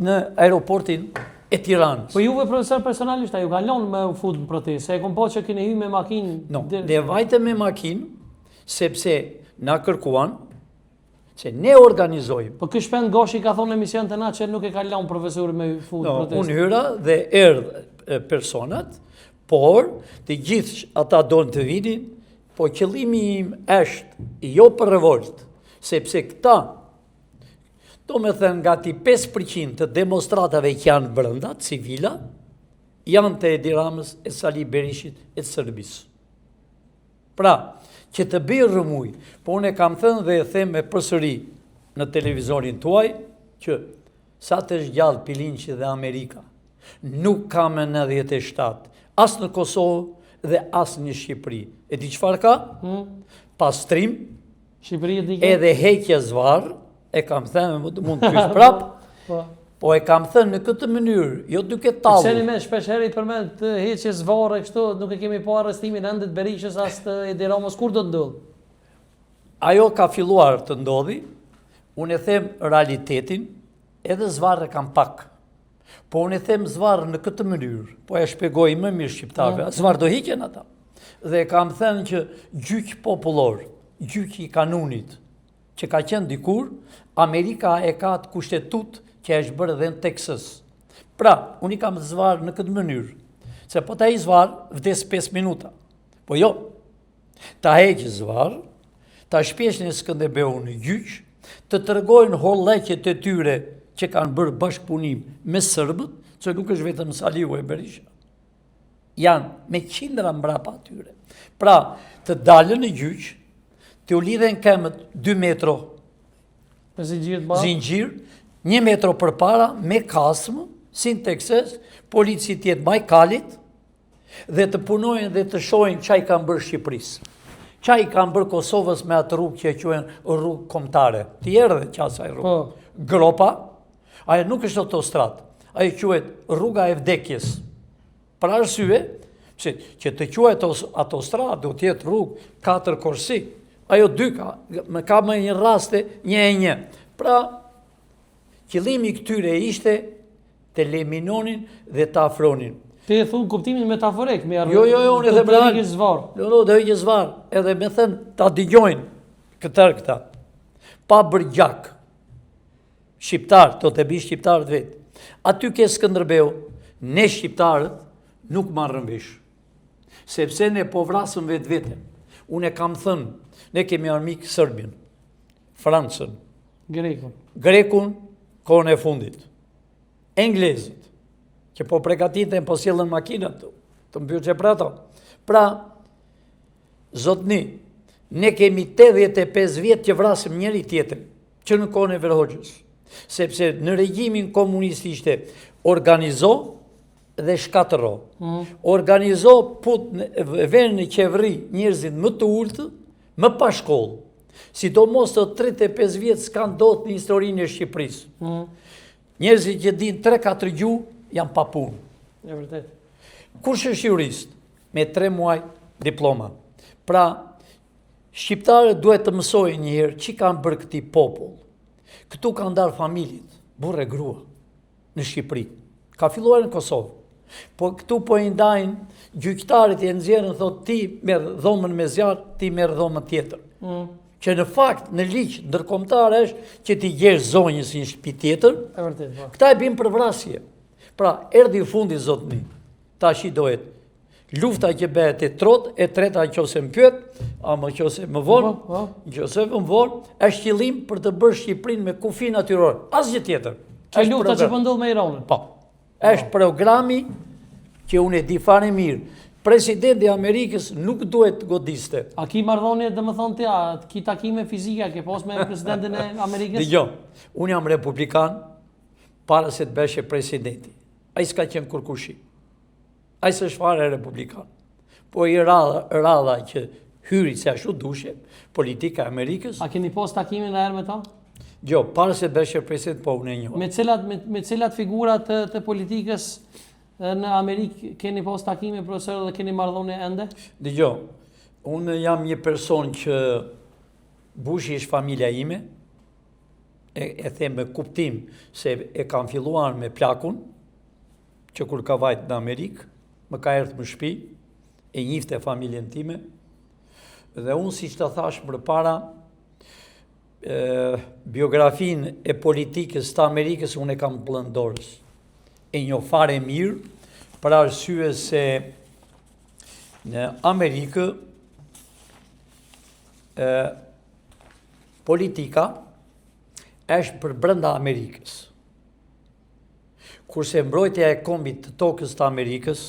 në aeroportin e Tiranës. Po juve profesor personalisht, a ju kanë lënë me u fut në protestë? Se e kom pa që keni hy me makinë... No, ne vajtëm me makinë, sepse na kërkuan, se ne organizojmë. Po ky Shpend Gashi ka thonë në emision te na që nuk e ka lënë profesori me fut në protestë. No, unë hyra dhe erdh personat, por të gjithë ata donë të vinin, Po qëllimi im është jo për revolt, sepse këta, do me thënë gati 5% të demonstratave që janë brenda, civila, janë të Edi Ramës e Sali Berishit e të Serbisë. Pra, që të bëjë rrëmujë, po unë e kam thënë dhe e them e përsëri në televizorin tuaj, që sa të është gjallë Pilinçi dhe Amerika, Nuk ka më 97, as në Kosovë dhe as në Shqipëri. E di çfarë ka? Hmm? Pastrim, Shqipëri e edhe heqje zvarrë, e kam thënë, mund të pyes prap, po. po e kam thënë në këtë mënyrë, jo duke tallur. Pse ne shpesh herë i përmend të heqje zvarrë kështu, nuk e kemi pa arrestimin ende të Berishës as të Edi Ramës, kur do të ndodhë? Ajo ka filluar të ndodhi, unë e them realitetin, edhe zvarrë kam pak. Po unë e them zvarrë në këtë mënyrë, po e shpjegoj më mirë shqiptarëve, mm. zvarrë do hiqen ata. Dhe kam thënë që gjyq popullor, gjyq i kanunit, që ka qenë dikur, Amerika e ka atë kushtetutë që është bërë dhe në Texas. Pra, unë i kam zvarrë në këtë mënyrë, se po ta heq zvarrë, vdes 5 minuta. Po jo, Ta heq zvarrë, ta shpiesh në Skënderbeu në gjyq, të tregojnë holleqet e tyre që kanë bërë bashkëpunim me sërbët, se nuk është vetëm Saliu e Berisha. Janë me qindra mbrapa atyre. Pra, të dalën në gjyq, t'u lidhen këmbët 2 metro Me zinxhir të madh. Zinxhir, një metro përpara me kasmë, si në Texas, polici të jetë majë kalit, Dhe të punojnë dhe të shohin ça i kanë bërë Shqipërisë. Ça i kanë bërë Kosovës me atë rrugë që e quajnë rrugë kombëtare. Ti erdhe që asaj rrugë. Po. Gropa, ajo nuk është autostradë. Ajo quhet rruga e vdekjes. Për arsye, pse që të quhet autostradë do të jetë rrugë katër korsi. Ajo dy ka, më ka më një raste një e një. Pra, Qëllimi i këtyre ishte të eliminonin dhe të afronin. Ti e thu në kuptimin metaforik, me Jo, jo, jo, unë e them real. Jo, jo, do heqë zvarrë, edhe me thënë ta dëgjojnë këta këta. Pa bërë gjak. Shqiptar, do të bi shqiptarët vetë. Aty ke Skënderbeu, ne shqiptarët nuk marrëm vesh. Sepse ne po vrasëm vetveten. Unë e kam thënë, ne kemi armik Sërbin, Francën, Grekun. Grekun, kohën e fundit. Englezët, që po pregatiten, po sjellën makinat të, të mbyllë që prato. Pra, zotni, ne kemi 85 vjet që vrasim njëri tjetrin, që në kohën e Enver Hoxhës. Sepse në regjimin komunist ishte organizo dhe shkatërro. Mm. Organizo put vënë në qeveri njerëzit më të ultë, më pa shkollë. Sidomos të 35 vjet s'ka ndodhur në historinë e Shqipërisë. Mm. Njerëzit që dinë 3-4 gjuhë janë pa punë. E vërtet. Kush është jurist? Me 3 muaj diploma. Pra, shqiptarët duhet të mësojnë një herë ç'i kanë bërë këtij popull. Këtu kanë ndarë familjet, burrë e grua. në Shqipëri. Ka filluar në Kosovë. Po këtu po i ndajnë gjyqtarët e nxjerrin thotë ti merr dhomën me zjarr, ti merr dhomën tjetër. Mm. Që në fakt në ligj ndërkombëtar është që t'i gjesh zonjës një shtëpi tjetër. E vërtetë, po. Këta e bëjnë për vrasje. Pra, erdhi fundi zotni. Tashi dohet. Lufta që bëhet e trot, e treta në qoftë se më pyet, ama në qoftë se më vonë, po, po. në qoftë se më vonë, është qëllim për të bërë Shqipërinë me kufi natyror, asgjë tjetër. Që lufta që po ndodh me Iranin? Po. Është programi që unë e di fare mirë. Presidenti i Amerikës nuk duhet të godiste. A ki marrëdhënie, domethënë ti, a ki takime fizike, a ke pas me presidentin e Amerikës? Dëgjo, unë jam republikan para se të bëheshe presidenti. Ai s'ka qenë kurkushi. Ai s'është fare republikan. Po i radha, radha që hyri se ashtu dushe, politika e Amerikës. A keni pas takime ndonjëherë me ta? Jo, para se bëheshe president, po unë e njoh. Me cilat, me, me cilat figura të, të politikës në Amerikë keni pas takime, profesor, dhe keni marrëdhënie ende? Dëgjo, unë jam një person që Bushi është familja ime, e, e them me kuptim se e kam filluar me plakun, që kur ka vajt në Amerikë, më ka erdhë në shpi, e njifte familjen time, dhe unë siç të thashë më përpara, biografinë e politikës të Amerikës unë e kam pëllëmbë dorës. E njoh fare mirë, për arsye se në Amerikë e, politika është për brenda Amerikës. Kurse mbrojtja e kombit të tokës të Amerikës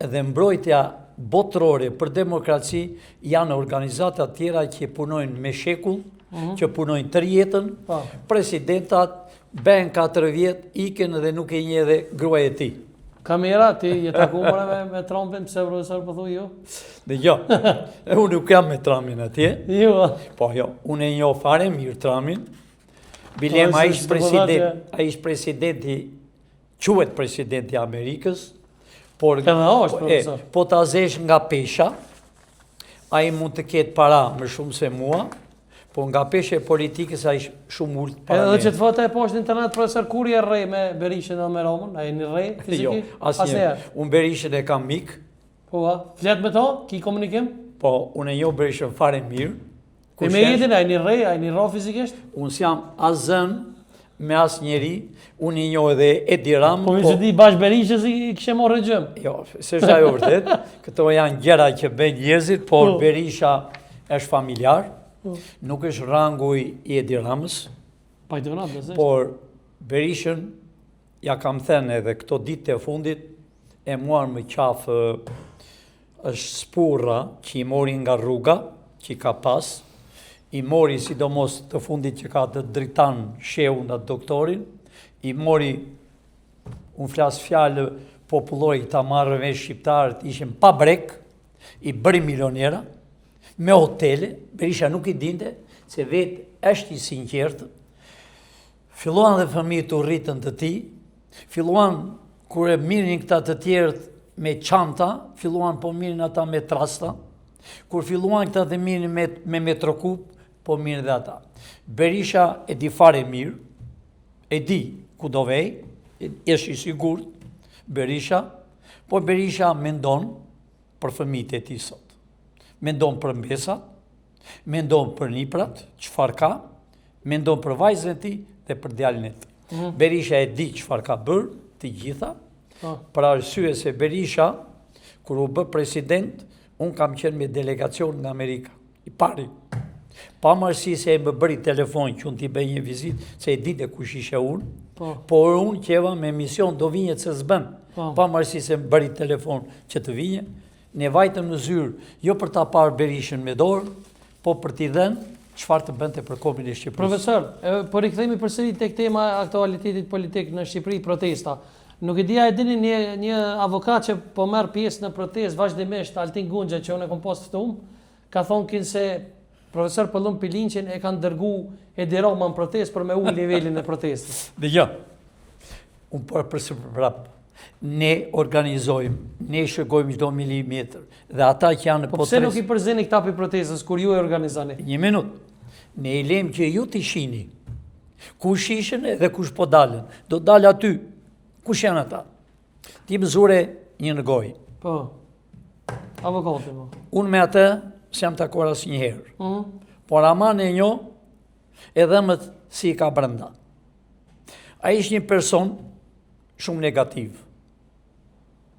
dhe mbrojtja botërore për demokraci janë organizata tjera që punojnë me shekull, mm -hmm. që punojnë tërë jetën, po. presidentat bëhen 4 vjet, iken dhe nuk e njeh edhe gruaja e tij. Kamera, ti je taku more me, me Trumpin, pse profesor po thu jo? Dhe jo, e unë nuk jam me Trumpin atje. Jo. Po jo, unë e njoh fare mirë Trumpin, Bilem, ai është president, ai është presidenti, quhet presidenti i Amerikës, por Edhe është, po, e, po ta zesh nga pesha, ai mund të ketë para më shumë se mua, po nga pesha e politikës ai është shumë ulët para. Edhe që të foto e poshtë në internet, profesor, kur je rreh me Berishën dhe me Ramën, a jeni rreh jo, fizikisht? Jo, asnjëherë. Unë Berishën e kam mik. Po, a? Flet me to? Ki komunikim? Po, unë e njoh Berishën fare mirë. E me Edin, a jeni rreh, a jeni rrah fizikisht? Unë s'jam as zënë me asnjeri, unë i njoh edhe Edi Ramën. Po, po mi di bashkë Berishës i kishe marrë gjëmë. Jo, s'është ajo vërtet, këto janë gjëra që bëjnë njerëzit, por po. Berisha është familjar, po. nuk është rangu i Edi Ramës. Pa i të Por Berishën, ja kam thënë edhe këto ditë të fundit, e muar më qafë është spurra që i mori nga rruga, që i ka pas, i mori sidomos të fundit që ka të Dritan Shehun atë doktorin, i mori, unë flas fjalë popullore ta marrë vesh shqiptarët, ishin pa brekë, i bëri milionera, me hotele, Berisha nuk i dinte, se vetë është i sinqertë, Filluan dhe fëmijët u rritën të tij, filluan kur e mirrin këta të tjerët me çanta, filluan po mirrin ata me trasta, kur filluan këta të mirrin me, me metrokub, po mirrin dhe ata. Berisha e di fare mirë, e di ku do vej, është i sigurt, Berisha, por Berisha mendon për fëmijët e tij sot. Mendon për mbesat, mendon për niprat, çfarë ka, Mendon për vajzën e tij dhe për djalin e tij. Mm. Berisha e di çfarë ka bërë të gjitha, po. për arsye se Berisha, kur u bë president, unë kam qenë me delegacion nga Amerika, i pari. Pavarësisht se më bëri telefon që unë t'i bëj një vizitë, se e dinte kush ishe unë, po. por unë qeva me mision do vinje se s'bën, po. pavarësisht se më bëri telefon që të vinje, Ne vajtëm në zyrë, jo për ta parë Berishën me dorë, po për t'i dhënë çfarë të bënte për kombin e Shqipërisë. Profesor, po rikthehemi përsëri tek tema e aktualitetit politik në Shqipëri, protesta. Nuk e di a e dini një një avokat që po merr pjesë në protestë vazhdimisht, Altin Gunxha, që unë e kom pas të ftum, ka thonë kinse profesor Pëllumb Pilinçin e kanë dërgu Edi Rama në protestë për me ul nivelin e protestës. Dëgjo. Unë po e përsëris prapë. Ne organizojmë, ne shikojmë çdo milimetër. Dhe ata që janë në po pse nuk i përzeni këta prej protestës kur ju e organizoni? Një minutë. Ne i lejmë që ju t'i shini. Kush ishin dhe kush po dalën. Do dalë aty. Kush janë ata? Ti më zure një në gojë. Po. Avokati po. Unë me atë S'jam takuar asnjëherë. Mm -hmm. Por aman e njoh e dhëmbët si i ka brenda. Ai është një person shumë negativ.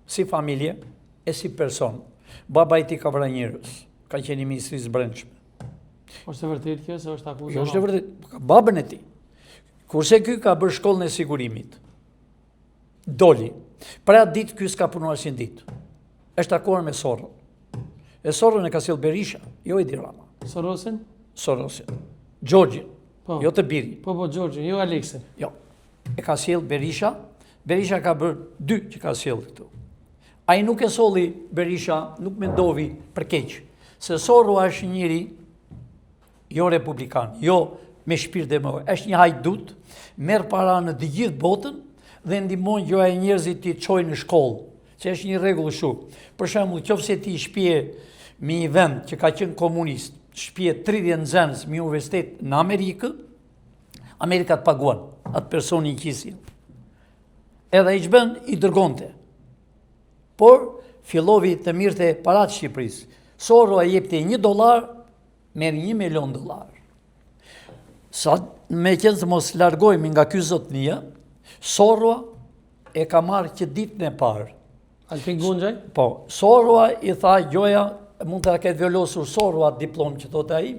Si familje e si person. Baba i tij ka vrarë njerëz, ka qenë i Ministrisë së Brendshme. Është e vërtetë kjo se është akuzë? Jo, është e vërtetë, ka babën e tij. Kurse ky ka bërë shkollën e sigurimit. Doli. Prej atë ditë ky s'ka punuar asnjë ditë. Është takuar me Sorrën. E Sorrën e ka sjellë Berisha, jo Edi Rama. Sorosin? Sorosin. Xhorxhin. Po. Jo të birin. Po, po, Xhorxhin, jo Aleksin. Jo. E ka sjellë Berisha. Berisha ka bërë dy që ka sjellë këtu. Ai nuk e solli Berisha, nuk mendovi për keq. Se Sorro është njeri jo republikan, jo me shpirt demokrat, është një hajdut, merr para në të gjithë botën dhe ndihmon gjoja njerëzit t'i çojë në shkollë, se është një rregull kështu. Për shembull, qoftë se ti shpie me një vend që ka qenë komunist, shpie 30 nxënës me universitet në Amerikë, Amerika të paguan atë personin që i sjell. Edhe ai ç'bën i dërgonte. Por fillovi të mirrte paratë Shqipërisë. Sorro e jepte një dollar, merr një milion dollar. Sa me qenë të mos largojmi nga ky zotnia, Sorro e ka marrë që ditën e parë. Altin Gonxhaj? Po, Sorro i tha gjoja, mund të ketë vjolosur Sorro atë diplomë që thotë ai,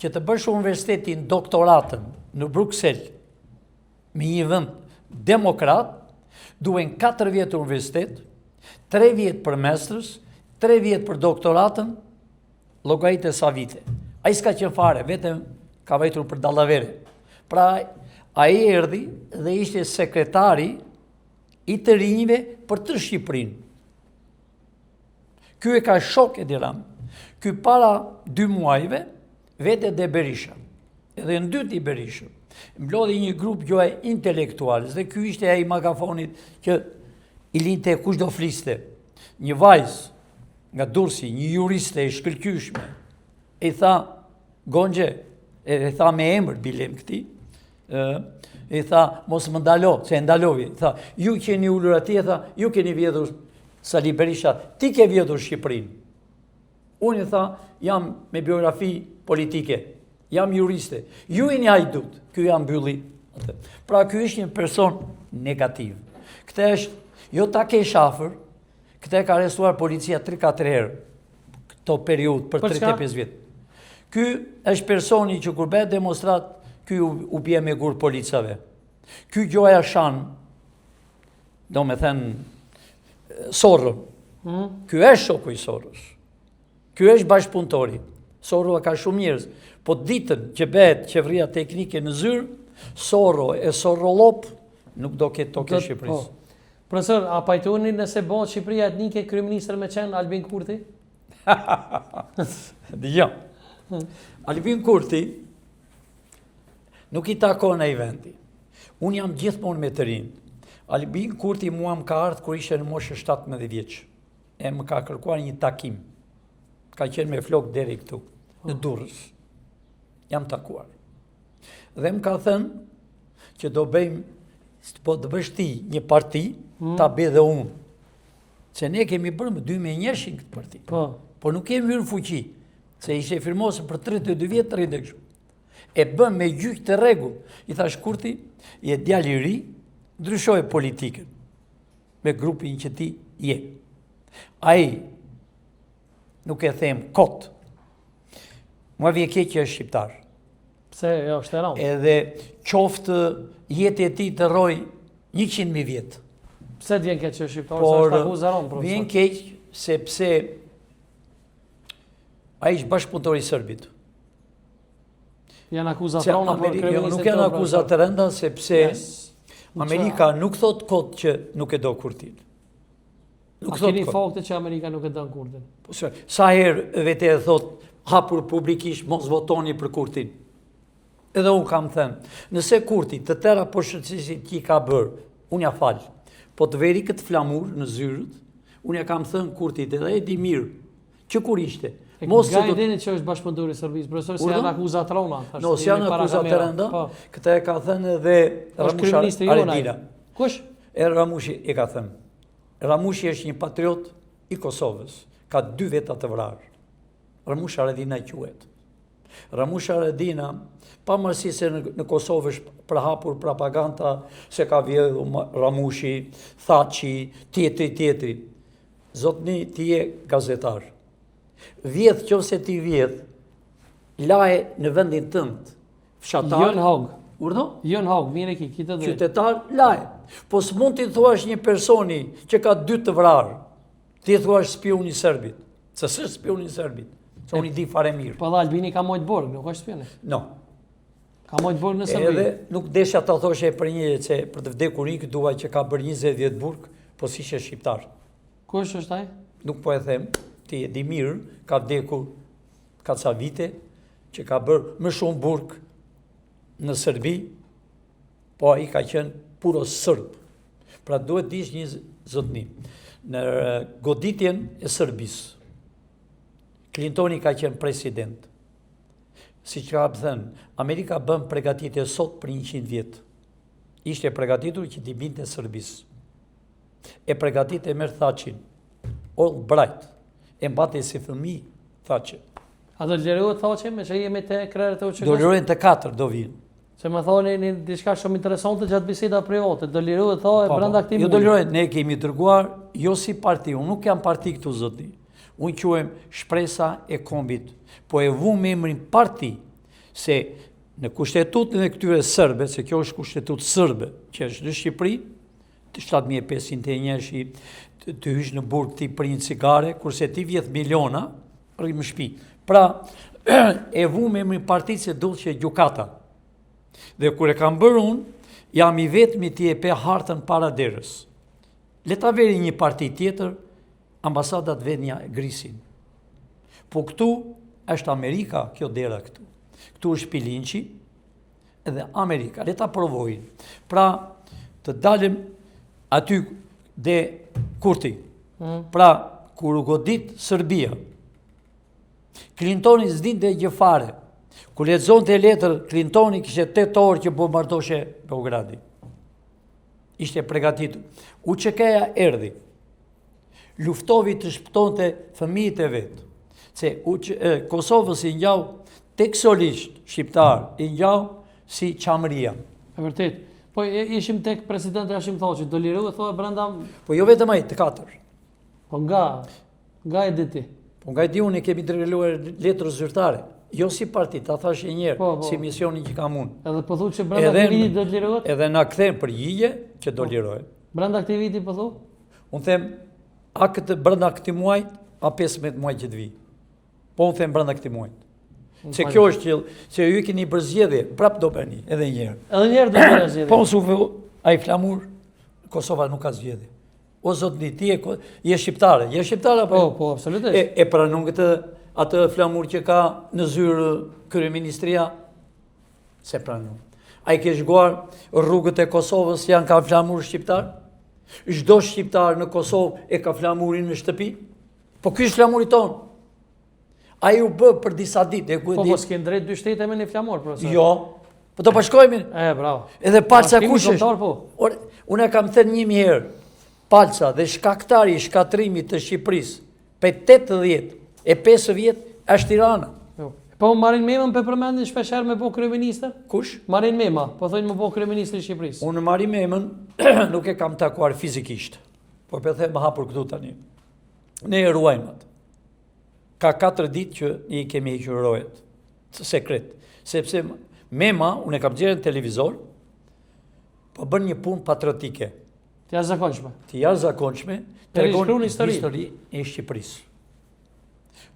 që të bësh universitetin doktoratën në Bruksel, me një vend demokrat, duhen 4 vjet universitet, 3 vjet për masters, 3 vjet për doktoratën, llogarite sa vite. Ai s'ka qenë fare, vetëm ka vajtur për dallavere. Pra, ai erdhi dhe ishte sekretari i të rinjve për tërë Shqipërinë. Ky e ka shok Edi Ramën. Ky para dy muajve, vete te Berisha. Edhe ndyti Berishën. Mblodhi një grup gjoja intelektual, dhe ky ishte ai i megafonit që i linte kush do fliste. Një vajzë nga Durrësi, një juriste e shkëlqyeshme, i tha Gonxhe, e tha me emër bilem këtij, ë i tha mos më ndalo, se e ndalovi. I tha, ju që jeni ulur atje, tha, ju keni vjedhur Sali Berisha, ti ke vjedhur Shqipërinë. Unë i tha, jam me biografi politike, jam juriste. Ju jeni hajdut, ky ia mbylli atë. Pra ky është një person negativ. Këtë është, jo ta kesh afër, këtë e ka arrestuar policia 3-4 herë, këto periudhë për 35 vjet. Ky është personi që kur bëhet demonstratë, ky u, u bie me gur policave. Ky gjoja shan, domethënë, Sorrën. Hmm? Ky është shoku i Sorrës. Ky është bashkëpunëtori. Sorro ka shumë njerëz. Po ditën që bëhet qeveria teknike në zyrë, Sorro e Sorrollop nuk do ketë tokë e Shqipërisë. Po. Profesor, a pajtoheni nëse bëhet Shqipëria etnike kryeministër me qenë Albin Kurti? Dëgjo. Albin Kurti nuk i takon ai vendi. Unë jam gjithmonë me të rinj. Albin Kurti mua më ka ardhë kur ishe në moshë 17 vjeç. E më ka kërkuar një takim. Ka qenë me flokë deri këtu, në po. Durrës. Jam takuar. Dhe më ka thënë që do bëjmë, po të bësh ti një parti, mm. ta bëj dhe unë. Se ne kemi bërë më 2001-shin këtë parti. Po. Po nuk kemi hyrë në fuqi, se ishte firmosur për 32 vjet, 30 kështu. E bëmë me gjyq të rregullt. I thashë Kurti, je djalë i ri, ndryshoje politikën me grupin që ti je. Ai nuk e them kot. Mua vjen keq që është shqiptar. Pse, jo, është e rëndë. Edhe qoftë jeta e tij të rrojë 100.000 vjet. Pse të vjen keq që është shqiptar, se është akuzë e rëndë, profesor? Vjen keq sepse ai është bashkëpunëtor i serbit. Janë akuza të rënda për kryeministrin. Jo, nuk janë akuza të rënda sepse Amerika nuk thotë kot që nuk e do Kurtin. Nuk thotë keni fakte që Amerika nuk e don Kurtin? Po se, sa herë vete e thotë hapur publikisht mos votoni për Kurtin. Edhe unë kam thënë, nëse Kurti të tëra poshtërsitë që i ka bërë, unë ja fal. Po të veri këtë flamur në zyrët, unë ja kam thënë Kurtit edhe e di mirë, që kur ishte. E mos se do... dini që është bashkëpunëtor i Serbisë, profesor, se janë akuza të rënda. No, se janë akuza të rënda, po. këtë e ka thënë edhe Ramush Haradinaj. Kush? E Ramushi e ka thënë. Ramushi është një patriot i Kosovës, ka dy veta të vrarë. Ramush Haradinaj quhet. Ramush Haradinaj, pavarësisht se në, në Kosovë është përhapur propaganda se ka vjedhur Ramushi, Thaçi, tjetri, tjetri. Zotni, ti je gazetar. Vjedh, qoftë se ti vjedh, laje në vendin tënd, fshatar. Jo në Hagë. Urdhno? Jo në Hagë, mirë e ki, ki të drejtë. Qytetar, laje. Po s'mund t'i thuash një personi që ka dy të vrarë, t'i thuash spiun i serbit. Se s'është spiun i serbit, se unë i di fare mirë. Po dhe Albini ka mojtë burg, nuk është spiun. No. Ka mojtë burg në Serbi. Edhe nuk desha ta thoshe për një se për të vdekur ik dua që ka bërë 20 vjet burg, po s'ishte shqiptar. Kush është ai? Nuk po e them, ti e di mirë, ka vdekur ka ca vite që ka bërë më shumë burg në Serbi, po ai ka qenë puro sërb. Pra duhet dish një zotni. Në goditjen e Serbisë, Clintoni ka qenë president. Siç kam thënë, Amerika bën pregatitje sot për 100 vjet. Ishte pregatitur që t'i binte Serbisë. E pregatit e merr Thaçin. Albright. E mbante si fëmijë Thaçin. A do të lirohet Thaçi me që jemi te krerët e UÇK-së? Do lirohen të katër, do vinë. Se më thoni një diçka shumë interesante gjatë biseda private, do lirohet tha e po, brenda po. këtij muaji. Jo do lirohet, ne kemi dërguar jo si parti, unë nuk jam parti këtu zotni. Unë quhem shpresa e kombit, po e vum emrin parti se në kushtetutën e këtyre sërbe, se kjo është kushtetutë sërbe, që është në Shqipëri, 7501-shi të hysh në burg ti për një cigare, kurse ti vjedh miliona, rri në shpi. Pra, e vum emrin parti se duhet që gjykata. Dhe kur e kam bërë unë, jam i vetmi ti e pe hartën para derës. Le ta veri një parti tjetër, ambasadat venë ia grisin. Po këtu është Amerika, kjo dera këtu. Këtu është Pilinçi, edhe Amerika, le ta provojnë. Pra, të dalim aty dhe Kurti. Mm. Pra, kur u godit Serbia, Clintoni s'dinte gjë fare. Kur lexonte letër, Clintoni kishte 8 orë që bombardoshe Beogradi. Ishte pregatitur. UÇK-ja erdhi. Luftovi të shpëtonte fëmijët e vet. Se Kosovës i ngjau tekstualisht shqiptar, i ngjau si Çamëria. E vërtet. Po ishim tek presidenti Hashim Thaçi, do lirohet thotë brenda Po jo vetëm ai, të katër. Po nga nga e di ti? Po nga e di unë kemi dërguar letër zyrtare. Jo si parti, ta thashë një herë, po, po. si misionin që kam unë. Edhe po thotë që brenda këtij viti do të lirohet? Edhe na kthen përgjigje që do po. lirohet. Brenda këtij viti po thu? Unë them, a këtë brenda këtij muaj, a 15 muaj që të vi. Po unë them brenda këtij muaj. Se kjo është që, se ju keni bërë zgjedhje, prap do bëni, edhe një herë. Edhe një herë do bëni zgjedhje. Po s'u vu ai flamur, Kosova nuk ka zgjedhje. O zotni, ti je, je shqiptare, je shqiptare apo? Po, po, absolutisht. E, e pranon këtë atë flamur që ka në zyrë kryeministria, S'e pranon. A i ke shikuar rrugët e Kosovës janë ka flamur shqiptar? Çdo shqiptar në Kosovë e ka flamurin në shtëpi? Po ky është flamuri tonë. Ai u bë për disa ditë. E ku po, po, s'kenë drejt dy shtete me një flamur, profesor. Jo, po do bashkojmë. E, bravo. Edhe palca kush është? Po. Or, unë e kam thënë një mijë herë, palca dhe shkaktari i shkatërrimit të Shqipërisë, Prej 85 vjet është Tirana. Jo. Po Marin Memën po përmendin shpesh herë me bo kryeministër? Kush? Marin Mema, po thonë me bo kryeministër i Shqipërisë. Unë Marin Memën nuk e kam takuar fizikisht. Po po e them hapur këtu tani. Ne e ruajmë atë. Ka 4 ditë që ne i kemi hequr rojet. Sekret. Sepse Mema, unë e kam nxjerrë në televizor, po bën një punë patriotike. Të jashtëzakonshme. Të jashtëzakonshme, tregon histori e Shqipërisë.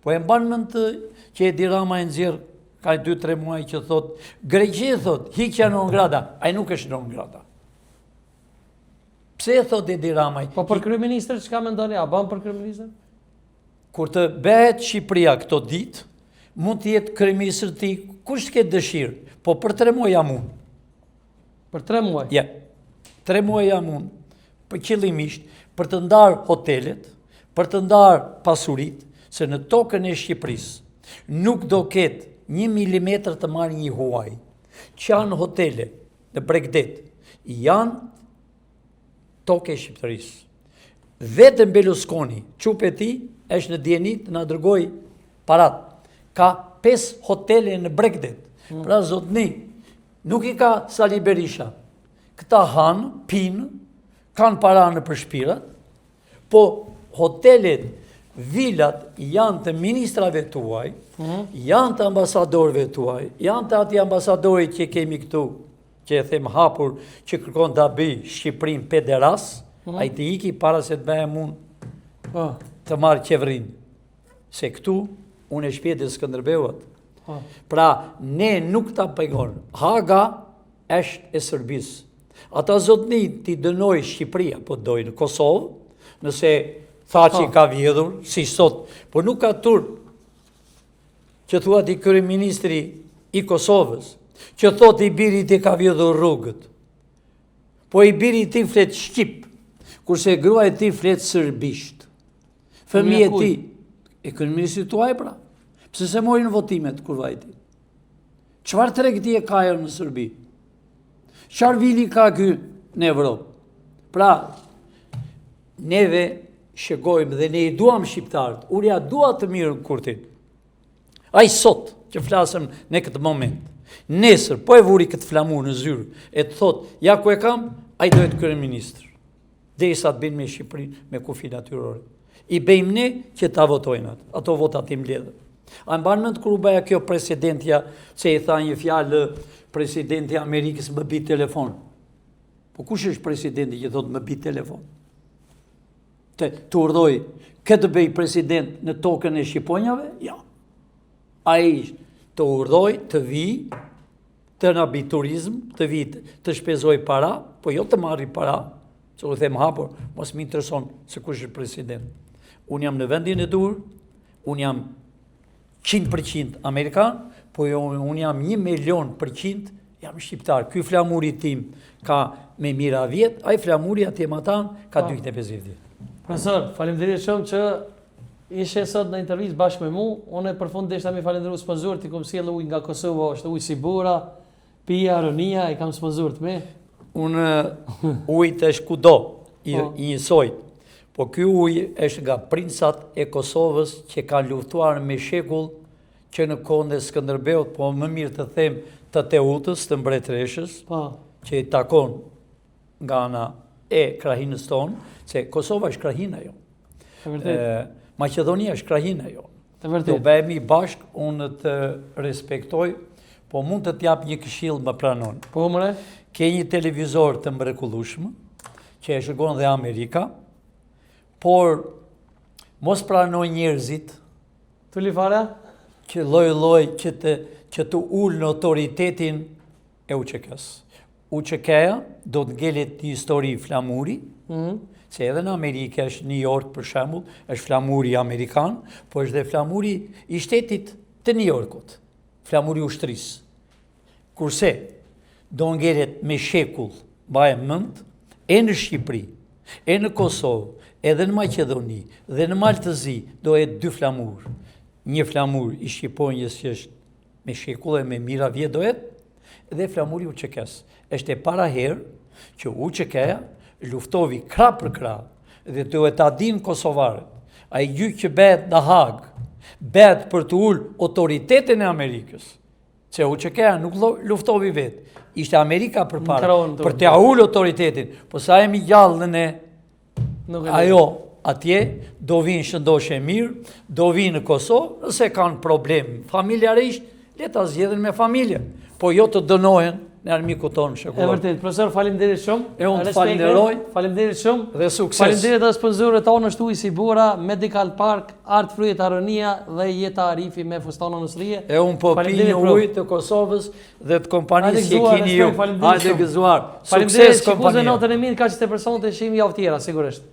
Po e mban mend që Edi Rama e nxjerr ka 2-3 muaj që thot, Greqi thot, hiqja non grata, ai nuk është non grata. Pse e thot Edi Rama? Po për kryeministër çka mendoni, a bën për kryeministër? Kur të bëhet Shqipëria këto ditë, mund të jetë kryeministër ti kush të ketë dëshirë, po për 3 muaj jam unë. Për tre muaj? Ja. Tre muaj jam unë, për qëllimisht, për të ndarë hotelet, për të ndarë pasuritë, se në tokën e Shqipërisë nuk do ketë një milimetër të marrë një huaj. Që janë hotele në bregdet, janë tokë e Shqipërisë. Vetëm Berlusconi, çupë e tij, është në dijeni të na dërgojë parat. Ka 5 hotele në bregdet. Mm. Pra zotni, nuk i ka Sali Berisha. Këta hanë, pinë, kanë para nëpër shpirat, po hotelet, vilat janë të ministrave tuaj, mm. janë të ambasadorëve tuaj, janë të atij ambasadorit që kemi këtu, që e them hapur, që kërkon ta bëjë Shqipërinë pederas, mm. ai të iki para se të bëhem unë po. të marr qeverinë. Se këtu, unë e shpjeti Skënderbeut. Po. Pra, ne nuk ta pengon. Haga është e Serbisë. Ata zotni t'i dënojë Shqipëria, po dojnë në Kosovë, nëse Thaçi po. ka vjedhur, si sot, po nuk ka turp që thua ti kryeministri i Kosovës, që thot i biri i tij ka vjedhur rrugët. Po i biri i tij flet shqip, kurse gruaja e tij flet serbisht. Fëmija e tij, e kryeministrit tuaj pra, pse s'e mori në votimet kur vajti? Çfarë tregtie ka ajo në Serbi? Çfarë vili ka ky në Evropë? Pra, neve shikojmë dhe ne i duam shqiptarët, unë ia dua të mirën Kurtit. Ai sot që flasëm në këtë moment, nesër po e vuri këtë flamur në zyrë e të thot, ja ku e kam, ai do jetë kryeministër. Derisa të bëjnë me Shqipërinë me kufi natyrore. I bëjmë ne që ta votojnë atë, ato votat i mbledhën. A mban mend kur u bëja kjo presidentja se i tha një fjalë presidenti i Amerikës më bi telefon. Po kush është presidenti që thotë më bi telefon? Të, të urdhoj, kë të bëj president në tokën e shqiponjave? Ja. Ai të urdhoj, të vi, të na bi turizm, të vi të shpezoj para, po jo të marri para, se u them hapur, mos më intereson se kush është president. Unë jam në vendin e duhur, unë jam 100% amerikan, po jo, unë jam 1 milion përqind jam shqiptar. Ky flamuri tim ka me mijëra vjet, ai flamuri atje matanë ka 250 vjet. Profesor, faleminderit shumë që ishe sot në intervistë bashkë me mu. Unë për fund deshta me falenderu sponsorët, i kom sjellë ujë nga Kosova, është ujë si bora, Pija Aronia, i kam sponsorët me. Unë ujët është kudo, i, po. i njësoj. Po ky ujë është nga princat e Kosovës që kanë luftuar me shekull që në kohën e Skënderbeut, po më mirë të them të Teutës, të mbretëreshës, po. që i takon nga ana e krahinës tonë, se Kosova është krahina jonë. E vërtetë. Maqedonia është krahina jonë. E vërtetë. Do bëhemi bashkë, unë të respektoj, po mund të të jap një këshillë më pranon. Po more. Ke një televizor të mrekullueshëm që e shikon dhe Amerika, por mos prano njerëzit Tuli fare? Që lloj-lloj që të që të ulin autoritetin e UÇK-së. UÇK-ja do të ngelet një histori flamuri, mm -hmm. se edhe në Amerikë është New York për shembull, është flamuri amerikan, po është dhe flamuri i shtetit të New Yorkut, flamuri i ushtrisë. Kurse do ngelet me shekull, mbaje mend, e në Shqipëri, e në Kosovë, edhe në Maqedoni dhe në Mal të Zi do jetë dy flamur. Një flamur i shqiponjës që është me shekull e me mijëra vjet do jetë, dhe flamuri i UÇK-së. Është e para herë që UÇK-ja luftovi krah për krah dhe duhet ta dinë kosovarët. Ai gjyq që bëhet në Hagë, bëhet për të ulë autoritetin e Amerikës. Se UÇK-ja nuk luftovi vetë. Ishte Amerika përpara, për t'ia ulë autoritetin. Po sa jemi gjallë ne Nuk e Ajo atje do vinë shëndoshë e mirë, do vinë në Kosovë, nëse kanë problem familjarisht, le ta zgjedhin me familje, po jo të dënohen në armikut tonë shekullor. E vërtet, profesor, faleminderit shumë. E unë të falenderoj. Faleminderit shumë. Dhe sukses. Faleminderit edhe sponsorëve tonë është Uji si Bora, Medical Park, Art Fryet Aronia dhe Jeta Arifi me Fustana Nusrije. E unë po pi një ujë të Kosovës dhe të kompanisë që keni ju. Hajde gëzuar. Sukses kompania. Faleminderit, natën e mirë, kaq ishte për sonte, shihemi javë tjera, sigurisht.